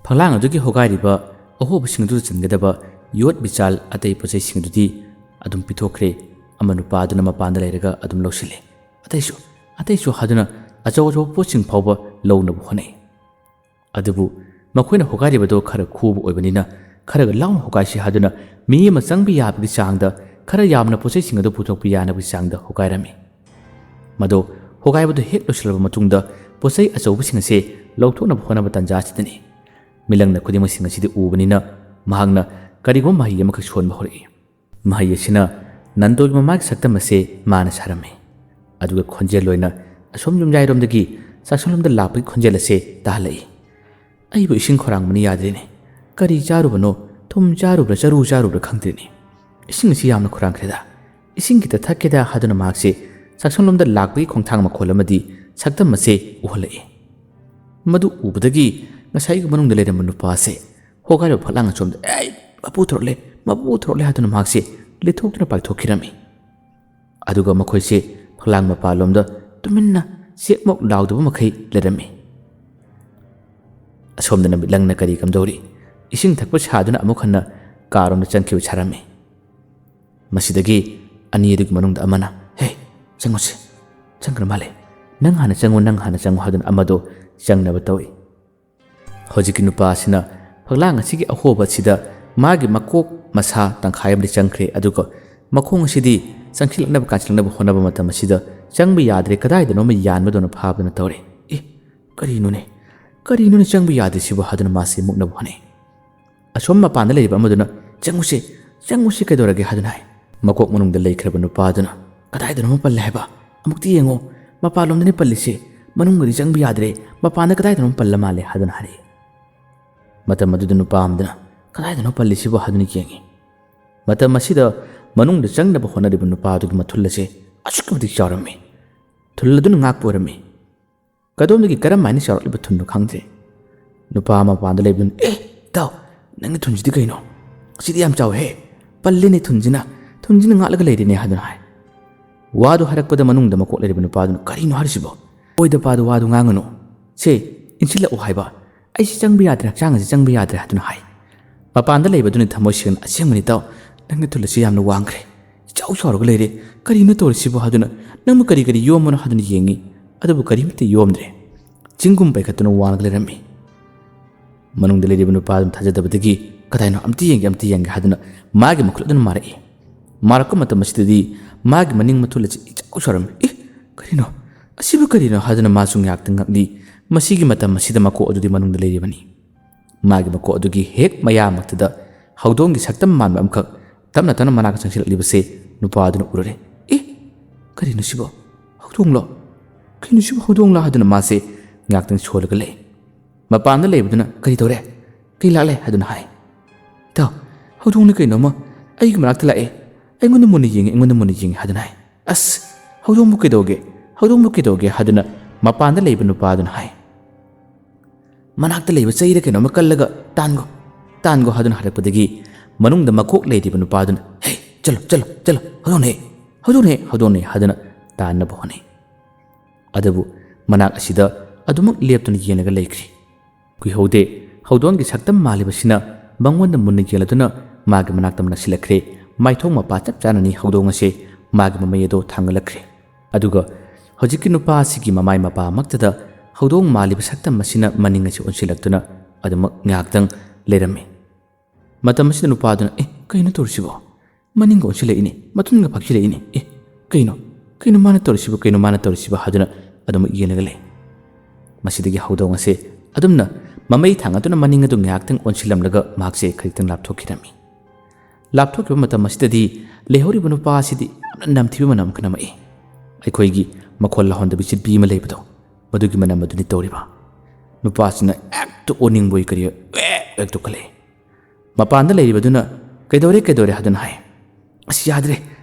ꯐꯛꯂꯥꯡ ꯑꯗꯨꯒꯤ ꯍꯣꯒꯥꯏꯔꯤꯕ ꯑꯍꯣꯕꯁꯤꯡ ꯑꯗꯨꯗ ꯆꯟꯒꯗꯕ ꯌꯣꯠ ꯕꯤꯆꯥꯜ ꯑꯇꯩ ꯄꯣꯠ ꯆꯩꯁꯤꯡ ꯑꯗꯨꯗꯤ ꯑꯗꯨꯝ ꯄꯤꯊꯣꯛꯈ꯭ꯔꯦ꯫ ꯑꯃ ꯅꯨꯄꯥ ꯑꯗꯨꯅ ꯃꯄꯥꯟꯗ ꯂꯩꯔꯒ ꯑꯗꯨꯝ ꯂꯧꯁꯤꯜꯂꯦ꯫ "ꯑꯇꯩꯁꯨ, ꯑꯇꯩꯁꯨ" ꯍꯥꯏꯗꯨꯅ ꯑꯆꯧ ꯑꯆꯧꯕ ꯄꯣꯠꯁꯤꯡ ꯐꯥꯎꯕ ꯂꯧꯅꯕ ꯍꯣꯠꯅꯩ꯫ ꯑꯗꯨꯕꯨ ꯃꯈꯣꯏꯅ ꯍꯣꯒꯥꯏꯔꯤꯕꯗꯣ ꯈꯔ ꯈꯨꯕ ꯑꯣꯏꯕꯅꯤꯅ, ꯈꯔꯒ ꯂꯥꯎꯅ ꯍꯣꯒꯥꯏꯁꯤ ꯍꯥꯏꯗꯨꯅ ꯃꯤ ꯑꯃ ꯆꯪꯕ ꯌꯥꯕꯒꯤ ꯆꯥꯡꯗ, ꯈꯔ ꯌꯥꯝꯅ ꯄꯣꯠꯆꯩꯁꯤꯡ ꯑꯗꯨ ꯄꯨꯊꯣꯛꯄ ꯌꯥꯅꯕꯒꯤ ꯆꯥꯡꯗ ꯍꯣꯒꯥꯏꯔꯝꯃꯤ꯫ ꯃꯗꯣ ꯍꯣꯒꯥꯏꯕꯗꯨ ꯍꯦꯛ ꯂꯣꯏꯁꯤꯜꯂꯕ ꯃꯇꯨꯡꯗ, ꯄꯣꯠꯆꯩ ꯑꯆꯧꯕꯁꯤꯡ ꯑꯁꯤ ꯂꯧꯊꯣꯛꯅꯕ ꯍꯣꯠꯅꯕ ꯇꯥꯟꯖꯥ ꯑꯁꯤꯗꯅꯤ꯫ ꯃꯤꯂꯪꯅ ꯈꯨꯗꯤꯡꯃꯛꯁꯤꯡ ꯑꯁꯤꯗꯤ ꯎꯕꯅꯤꯅ, ꯃꯍꯥꯛꯅ ꯀꯔꯤꯒꯨꯝꯕ ꯃꯍꯩ ꯑꯃꯈꯛ ꯁꯣꯟꯕ ꯍꯧꯔꯛꯏ꯫ ꯃꯍꯩ ꯑꯁꯤꯅ ꯅꯟꯗꯣꯒꯤ ꯃꯃꯥꯒꯤ ꯁꯛꯇꯝ ꯑꯁꯦ ꯃꯥꯅ ꯁꯥꯔꯝꯃꯤ꯫ ꯑꯗꯨꯒ ꯈꯣꯟꯖꯦꯜ ꯑꯣꯏꯅ ꯑꯁꯣꯝ ꯌꯨꯝꯌꯥꯏꯔꯣꯝꯗꯒꯤ ꯆꯥꯛꯁꯪꯂꯣꯝꯗ ꯂꯥꯛꯄꯒꯤ ꯈꯣꯟꯖꯦꯜ ꯑꯁꯦ ꯇꯥꯍꯜꯂꯛꯏ꯫ "ꯑꯩꯕꯨ ꯏꯁꯤꯡ ꯈꯧꯔꯥꯡꯕꯅ ꯌꯥꯗ꯭ꯔꯦꯅꯦ꯫ ꯀꯔꯤ ꯆꯥꯔꯨꯕꯅꯣ, ꯊꯨꯝ ꯆꯥꯔꯨꯕ꯭ꯔꯥ, ꯆꯔꯨ ꯆꯥꯔꯨꯕ꯭ꯔꯥ ꯈꯪꯗ꯭ꯔꯦꯅꯦ꯫ ꯏꯁꯤꯡ ꯑꯁꯤ ꯌꯥꯝꯅ ꯈꯧꯔꯥꯡꯈ꯭ꯔꯦꯗ꯫ ꯏꯁꯤꯡ ꯈꯤꯇ ꯊꯛꯀꯦꯗ" ꯍꯥꯏꯗꯨꯅ ꯃꯍꯥꯛꯁꯦ ꯆꯥꯛꯁꯪꯂꯣꯝꯗ ꯂꯥꯛꯄꯒꯤ ꯈꯣꯡꯊꯥꯡ ꯃꯈꯣꯜ ꯑꯃꯗꯤ ꯁꯛꯇꯝ ꯑꯁꯦ ꯎꯍꯜꯂꯛꯏ꯫ ꯃꯗꯨ ꯎꯕꯗꯒꯤ ꯉꯁꯥꯏꯒꯤ ꯃꯅꯨꯡꯗ ꯂꯩꯔꯝꯕ ꯅꯨꯄꯥ ꯑꯁꯦ ꯍꯣꯒꯥꯏꯔꯤꯕ ꯐꯛꯂꯥꯡ ꯑꯁꯣꯝꯗ, "ꯑꯩ, ꯃꯄꯨ ꯊꯣꯔꯛꯂꯦ, ꯃꯄꯨ ꯊꯣꯔꯛꯂꯦ" ꯍꯥꯏꯗꯨꯅ ꯃꯍꯥꯛꯁꯦ ꯂꯤꯊꯣꯛꯇꯨꯅ ꯄꯥꯏꯊꯣꯛꯈꯤꯔꯝꯃꯤ꯫ ꯑꯗꯨꯒ ꯃꯈꯣꯏꯁꯦ ꯐꯛꯂꯥꯡ ꯃꯄꯥꯟꯂꯣꯝꯗ ꯇꯨꯃꯤꯟꯅ ꯆꯦꯛꯃꯣꯛ ꯂꯥꯎꯗꯕ ꯃꯈꯩ ꯂꯩꯔꯝꯃꯤ꯫ ꯑꯁꯣꯝꯗꯅ ꯃꯤꯠꯂꯪꯅ ꯀꯔꯤ ꯀꯝꯗꯧꯔꯤ? ꯏꯁꯤꯡ ꯊꯛꯄ ꯁꯥꯗꯨꯅ ꯑꯃꯨꯛ ꯍꯟꯅ ꯀꯥꯔꯣꯝꯗ ꯆꯪꯈꯤꯕ ꯁꯥꯔꯝꯃꯤ꯫ ꯃꯁꯤꯗꯒꯤ ꯑꯅꯤ ꯑꯗꯨꯒꯤ ꯃꯅꯨꯡꯗ ꯑꯃꯅ, "ꯍꯦ, ꯆꯪꯉꯨꯁꯦ, ꯆꯪꯈ꯭ꯔ ꯃꯥꯜꯂꯦ, ꯅꯪ ꯍꯥꯟꯅ ꯆꯪꯉꯨ, ꯅꯪ ꯍꯥꯟꯅ ꯆꯪꯉꯨ" ꯍꯥꯏꯗꯨꯅ ꯑꯃꯗꯣ ꯆꯪꯅꯕ ꯇꯧꯏ꯫ ꯍꯧꯖꯤꯛꯀꯤ ꯅꯨꯄꯥ ꯑꯁꯤꯅ ꯐꯛꯂꯥꯡ ꯑꯁꯤꯒꯤ ꯑꯍꯣꯕ ꯑꯁꯤꯗ ꯃꯥꯒꯤ ꯃꯀꯣꯛ ꯃꯁꯥ ꯇꯪꯈꯥꯏ ꯑꯃꯗꯤ ꯆꯪꯈ꯭ꯔꯦ, ꯑꯗꯨꯒ ꯃꯈꯣꯡ ꯑꯁꯤꯗꯤ ꯆꯪꯁꯤꯜꯂꯛꯅꯕ ꯀꯥꯟꯁꯤꯜꯂꯛꯅꯕ ꯍꯣꯠꯅꯕ ꯃꯇꯝ ꯑꯁꯤꯗ ꯆꯪꯕ ꯌꯥꯗ꯭ꯔꯦ, ꯀꯗꯥꯏꯗꯅꯣꯃ ꯌꯥꯟꯕꯗꯧꯅ ꯐꯥꯕꯗꯧꯅ ꯇꯧꯔꯦ꯫ "ꯑꯦ, ꯀꯔꯤꯅꯣꯅꯦ, ꯀꯔꯤꯅꯣꯅꯦ ꯆꯪꯕ ꯌꯥꯗ꯭ꯔꯤꯁꯤꯕꯣ?" ꯍꯥꯏꯗꯨꯅ ꯃꯥꯁꯦ ꯃꯨꯛꯅꯕ ꯍꯣꯠꯅꯩ꯫ ꯑꯁꯣꯝ ꯃꯄꯥꯟꯗ ꯂꯩꯔꯤꯕ ꯑꯃꯗꯨꯅ, "ꯆꯪꯉꯨꯁꯦ, ꯆꯪꯉꯨꯁꯦ, ꯀꯩꯗꯧꯔꯒꯦ?" ꯍꯥꯏꯗꯨꯅ ꯍꯥꯏ꯫ ꯃꯀꯣꯛ ꯃꯅꯨꯡꯗ ꯂꯩꯈ꯭ꯔꯕ ꯅꯨꯄꯥꯗꯨꯅ, "ꯀꯗꯥꯏꯗꯅꯣꯃ ꯄꯜꯂꯦ ꯍꯥꯏꯕ, ꯑꯃꯨꯛꯇ ꯌꯦꯡꯉꯣ, ꯃꯄꯥꯟꯂꯣꯝꯗꯅꯤ ꯄꯜꯂꯤꯁꯦ, ꯃꯅꯨꯡꯗꯗꯤ ꯆꯪꯕ ꯌꯥꯗ꯭ꯔꯦ, ꯃꯄꯥꯟꯗ ꯀꯗꯥꯏꯗꯅꯣꯃ ꯄꯜꯂ ꯃꯥꯜꯂꯦ" ꯍꯥꯏꯗꯨꯅ ꯍꯥꯏꯔꯛꯏ꯫ ꯃꯇꯝ ꯑꯗꯨꯗ ꯅꯨꯄꯥ ꯑꯃꯗꯨꯅ, "ꯀꯗꯥꯏꯗꯅꯣ ꯄꯜꯂꯤꯁꯤꯕꯣ?" ꯍꯥꯏꯗꯨꯅ ꯌꯦꯡꯉꯤ꯫ ꯃꯇꯝ ꯑꯁꯤꯗ ꯃꯅꯨꯡꯗ ꯆꯪꯅꯕ ꯍꯣꯠꯅꯔꯤꯕ ꯅꯨꯄꯥꯗꯨꯒꯤ ꯃꯊꯨꯜ ꯑꯁꯦ ꯑꯁꯨꯛꯀꯤ ꯃꯇꯤꯛ ꯆꯥꯎꯔꯝꯃꯤ꯫ ꯊꯨꯜ ꯑꯗꯨꯅ ꯉꯥꯛꯄ ꯑꯣꯏꯔꯝꯃꯤ꯫ ꯀꯗꯣꯝꯗꯒꯤ ꯀꯔꯝ ꯍꯥꯏꯅ ꯆꯥꯎꯔꯛꯂꯤꯕ ꯊꯨꯟꯅꯣ ꯈꯪꯗ꯭ꯔꯦ꯫ ꯅꯨꯄꯥ ꯑꯃ ꯃꯄꯥꯟꯗ ꯂꯩꯕꯗꯨꯅ, "ꯑꯦ, ꯏꯇꯥꯎ, ꯅꯪꯒꯤ ꯊꯨꯟꯁꯤꯗꯤ ꯀꯩꯅꯣ? ꯑꯁꯤꯗꯤ ꯌꯥꯝ ꯆꯥꯎꯋꯦꯍꯦ꯫ ꯄꯜꯂꯤꯅꯦ ꯊꯨꯟꯁꯤꯅ, ꯊꯨꯟꯁꯤꯅ ꯉꯥꯛꯂꯒ ꯂꯩꯔꯤꯅꯦ" ꯍꯥꯏꯗꯨꯅ ꯍꯥꯏ꯫ ꯋꯥꯗꯨ ꯍꯥꯏꯔꯛꯄꯗ ꯃꯅꯨꯡꯗ ꯃꯀꯣꯛ ꯂꯩꯔꯤꯕ ꯅꯨꯄꯥꯗꯨꯅ, "ꯀꯔꯤꯅꯣ ꯍꯥꯏꯔꯤꯁꯤꯕꯣ? ꯑꯣꯏꯗ ꯄꯥꯗ ꯋꯥꯗꯨ ꯉꯥꯡꯒꯅꯨ꯫ ꯁꯦ, ꯏꯟꯁꯤꯜꯂꯛꯑꯣ ꯍꯥꯏꯕ꯫ ꯑꯩꯁꯤ ꯆꯪꯕ ꯌꯥꯗ꯭ꯔꯦ, ꯍꯛꯆꯥꯡ ꯑꯁꯤ ꯆꯪꯕ ꯌꯥꯗ꯭ꯔꯦ" ꯍꯥꯏꯗꯨꯅ ꯍꯥꯏ꯫ ꯃꯄꯥꯟꯗ ꯂꯩꯕꯗꯨꯅ ꯊꯃꯣꯏ ꯁꯦꯡꯅ, "ꯑꯁꯦꯡꯕꯅꯤ ꯏꯇꯥꯎ, ꯅꯪꯒꯤ ꯊꯨꯜ ꯑꯁꯤ ꯌꯥꯝꯅ ꯋꯥꯡꯈ꯭ꯔꯦ꯫ ꯏꯆꯥꯎ ꯆꯥꯎꯔꯒ ꯂꯩꯔꯦ꯫ ꯀꯔꯤꯅꯣ ꯇꯧꯔꯤꯁꯤꯕꯣ?" ꯍꯥꯏꯗꯨꯅ, "ꯅꯪꯕꯨ ꯀꯔꯤ ꯀꯔꯤ ꯌꯣꯝꯕꯅꯣ?" ꯍꯥꯏꯗꯨꯅ ꯌꯦꯡꯉꯤ꯫ ꯑꯗꯨꯕꯨ ꯀꯔꯤꯃꯠꯇ ꯌꯣꯝꯗ꯭ꯔꯦ꯫ ꯆꯤꯡꯒꯨꯝ ꯄꯥꯏꯈꯠꯇꯨꯅ ꯋꯥꯡꯂꯒ ꯂꯩꯔꯝꯃꯤ꯫ ꯃꯅꯨꯡꯗ ꯂꯩꯔꯤꯕ ꯅꯨꯄꯥ ꯑꯗꯨꯅ ꯊꯥꯖꯗꯕꯗꯒꯤ, "ꯀꯗꯥꯏꯅꯣ? ꯑꯝꯇ ꯌꯦꯡꯒꯦ, ꯑꯝꯇ ꯌꯦꯡꯒꯦ" ꯍꯥꯏꯗꯨꯅ ꯃꯥꯒꯤ ꯃꯈꯨꯠ ꯑꯗꯨꯅ ꯃꯥꯔꯛꯏ꯫ ꯃꯥꯔꯛꯄ ꯃꯇꯝ ꯑꯁꯤꯗꯗꯤ ꯃꯥꯒꯤ ꯃꯅꯤꯡ ꯃꯊꯨꯜ ꯑꯁꯤ ꯏꯆꯥꯎ ꯆꯥꯎꯔꯝꯃꯤ꯫ "ꯑꯦ, ꯀꯔꯤꯅꯣ? ꯑꯁꯤꯕꯨ ꯀꯔꯤꯅꯣ?" ꯍꯥꯏꯗꯨꯅ ꯃꯥꯁꯨ ꯉꯥꯏꯍꯥꯛꯇꯪ ꯉꯛꯂꯤ꯫ ꯃꯁꯤꯒꯤ ꯃꯇꯝ ꯑꯁꯤꯗ ꯃꯀꯣꯛ ꯑꯗꯨꯗꯤ ꯃꯅꯨꯡꯗ ꯂꯩꯔꯤꯕꯅꯤ꯫ ꯃꯥꯒꯤ ꯃꯀꯣꯛ ꯑꯗꯨꯒꯤ ꯍꯦꯛ ꯃꯌꯥꯃꯛꯇꯗ ꯍꯧꯗꯣꯡꯒꯤ ꯁꯛꯇꯝ ꯃꯥꯟꯕ ꯑꯃꯈꯛ ꯇꯞꯅ ꯇꯞꯅ ꯃꯅꯥꯛꯇ ꯆꯪꯁꯤꯜꯂꯛꯂꯤꯕꯁꯦ ꯅꯨꯄꯥ ꯑꯗꯨꯅ ꯎꯔꯨꯔꯦ꯫ "ꯑꯦ, ꯀꯔꯤꯅꯣ ꯁꯤꯕꯣ? ꯍꯧꯗꯣꯡꯂꯣ? ꯀꯩꯅꯣ ꯁꯤꯕꯨ ꯍꯧꯗꯣꯡꯂꯣ?" ꯍꯥꯏꯗꯨꯅ ꯃꯥꯁꯦ ꯉꯥꯏꯍꯥꯛꯇꯪ ꯁꯣꯜꯂꯒ ꯂꯩ꯫ ꯃꯄꯥꯟꯗ ꯂꯩꯕꯗꯨꯅ, "ꯀꯔꯤ ꯇꯧꯔꯦ? ꯀꯩ ꯂꯥꯛꯂꯦ?" ꯍꯥꯏꯗꯨꯅ ꯍꯥꯏ꯫ "ꯏꯇꯥꯎ, ꯍꯧꯗꯣꯡꯅꯤ ꯀꯩꯅꯣꯝꯃ ꯑꯩꯒꯤ ꯃꯅꯥꯛꯇ ꯂꯥꯛꯑꯦ꯫ ꯑꯩꯉꯣꯟꯗ ꯃꯨꯟꯅ ꯌꯦꯡꯉꯦ, ꯑꯩꯉꯣꯟꯗ ꯃꯨꯟꯅ ꯌꯦꯡꯉꯦ" ꯍꯥꯏꯗꯨꯅ ꯍꯥꯏ꯫ "ꯑꯁ, ꯍꯧꯗꯣꯡꯕꯨ ꯀꯩꯗꯧꯒꯦ? ꯍꯧꯗꯣꯡꯕꯨ ꯀꯩꯗꯧꯒꯦ?" ꯍꯥꯏꯗꯨꯅ ꯃꯄꯥꯟꯗ ꯂꯩꯕ ꯅꯨꯄꯥ ꯑꯗꯨꯅ ꯍꯥꯏ꯫ "ꯃꯅꯥꯛꯇ ꯂꯩꯕ ꯆꯩꯔ ꯀꯩꯅꯣꯝꯃ ꯀꯜꯂꯒ ꯇꯥꯟꯒꯣ, ꯇꯥꯟꯒꯣ" ꯍꯥꯏꯗꯨꯅ ꯍꯥꯏꯔꯛꯄꯗꯒꯤ ꯃꯅꯨꯡꯗ ꯃꯀꯣꯛ ꯂꯩꯔꯤꯕ ꯅꯨꯄꯥ ꯑꯗꯨꯅ, "ꯍꯦ, ꯆꯠꯂꯣ, ꯆꯠꯂꯣ, ꯆꯠꯂꯣ, ꯍꯧꯗꯣꯡꯅꯦ, ꯍꯧꯗꯣꯡꯅꯦ, ꯍꯧꯗꯣꯡꯅꯦ" ꯍꯥꯏꯗꯨꯅ ꯇꯥꯟꯅꯕ ꯍꯣꯠꯅꯩ꯫ ꯑꯗꯨꯕꯨ ꯃꯅꯥꯛ ꯑꯁꯤꯗ ꯑꯗꯨꯃꯛ ꯂꯦꯞꯇꯨꯅ ꯌꯦꯡꯂꯒ ꯂꯩꯈ꯭ꯔꯤ꯫ ꯀꯨꯏꯍꯧꯗꯦ, ꯍꯧꯗꯣꯡꯒꯤ ꯁꯛꯇꯝ ꯃꯥꯜꯂꯤꯕꯁꯤꯅ ꯃꯉꯣꯟꯗ ꯃꯨꯟꯅ ꯌꯦꯡꯂꯗꯨꯅ ꯃꯥꯒꯤ ꯃꯅꯥꯛꯇ ꯅꯛꯁꯤꯜꯂꯛꯈ꯭ꯔꯦ꯫ ꯃꯥꯏꯊꯣꯡ ꯃꯄꯥ ꯆꯞ ꯆꯥꯅꯅꯤ ꯍꯧꯗꯣꯡ ꯑꯁꯦ ꯃꯥꯒꯤ ꯃꯃꯩ ꯑꯗꯣ ꯊꯥꯡꯒꯠꯂꯛꯈ꯭ꯔꯦ꯫ ꯑꯗꯨꯒ ꯍꯧꯖꯤꯛꯀꯤ ꯅꯨꯄꯥ ꯑꯁꯤꯒꯤ ꯃꯃꯥꯏ ꯃꯄꯥꯃꯛꯇꯗ ꯍꯧꯗꯣꯡ ꯃꯥꯜꯂꯤꯕ ꯁꯛꯇꯝ ꯑꯁꯤꯅ ꯃꯅꯤꯡ ꯑꯁꯤ ꯑꯣꯟꯁꯤꯜꯂꯛꯇꯨꯅ ꯑꯗꯨꯃꯛ ꯉꯥꯏꯍꯥꯛꯇꯪ ꯂꯩꯔꯝꯃꯤ꯫ ꯃꯇꯝ ꯑꯁꯤꯗ ꯅꯨꯄꯥꯗꯨꯅ, "ꯑꯦ, ꯀꯩꯅꯣ ꯇꯧꯔꯤꯁꯤꯕꯣ? ꯃꯅꯤꯡꯒ ꯑꯣꯟꯁꯤꯜꯂꯛꯏꯅꯦ, ꯃꯇꯨꯡꯒ ꯐꯥꯛꯆꯤꯜꯂꯛꯏꯅꯦ꯫ ꯑꯦ, ꯀꯩꯅꯣ? ꯀꯩꯅꯣ ꯃꯥꯅ ꯇꯧꯔꯤꯁꯤꯕꯣ? ꯀꯩꯅꯣ ꯃꯥꯅ ꯇꯧꯔꯤꯁꯤꯕꯣ?" ꯍꯥꯏꯗꯨꯅ ꯑꯗꯨꯃꯛ ꯌꯦꯡꯂꯒ ꯂꯩ꯫ ꯃꯁꯤꯗꯒꯤ ꯍꯧꯗꯣꯡ ꯑꯁꯦ ꯑꯗꯨꯝꯅ ꯃꯃꯩ ꯊꯥꯡꯒꯠꯇꯨꯅ ꯃꯅꯤꯡ ꯑꯗꯨ ꯉꯥꯏꯍꯥꯛꯇꯪ ꯑꯣꯟꯁꯤꯜꯂꯝꯂꯒ ꯃꯍꯥꯛꯁꯦ ꯈꯖꯤꯛꯇꯪ ꯂꯥꯞꯊꯣꯛꯈꯤꯔꯝꯃꯤ꯫ ꯂꯥꯞꯊꯣꯛꯈꯤꯕ ꯃꯇꯝ ꯑꯁꯤꯗꯗꯤ ꯂꯩꯍꯧꯔꯤꯕ ꯅꯨꯄꯥ ꯑꯁꯤꯗꯤ ꯌꯥꯝꯅ ꯅꯝꯊꯤꯕ ꯃꯅꯝ ꯑꯃꯈꯛ ꯅꯝꯃꯛꯏ꯫ ꯑꯩꯈꯣꯏꯒꯤ ꯃꯈꯣꯜ ꯂꯥꯎꯍꯟꯗꯕꯤ ꯆꯤꯠꯄꯤ ꯑꯃ ꯂꯩꯕꯗꯣ, ꯃꯗꯨꯒꯤ ꯃꯅꯝ ꯑꯗꯨꯅꯤ ꯇꯧꯔꯤꯕ꯫ ꯅꯨꯄꯥꯁꯤꯅ ꯍꯦꯛꯇ ꯑꯣꯅꯤꯡꯕꯣꯏ ꯀꯔꯤ ꯑꯦꯛ ꯑꯦꯛ ꯇꯧꯈꯠꯂꯛꯏ꯫ ꯃꯄꯥꯟꯗ ꯂꯩꯔꯤꯕꯗꯨꯅ, "ꯀꯩꯗꯧꯔꯦ, ꯀꯩꯗꯧꯔꯦ?" ꯍꯥꯏꯗꯨꯅ ꯍꯥꯏ꯫ "ꯑꯁ, ꯌꯥꯗ꯭ꯔꯦ,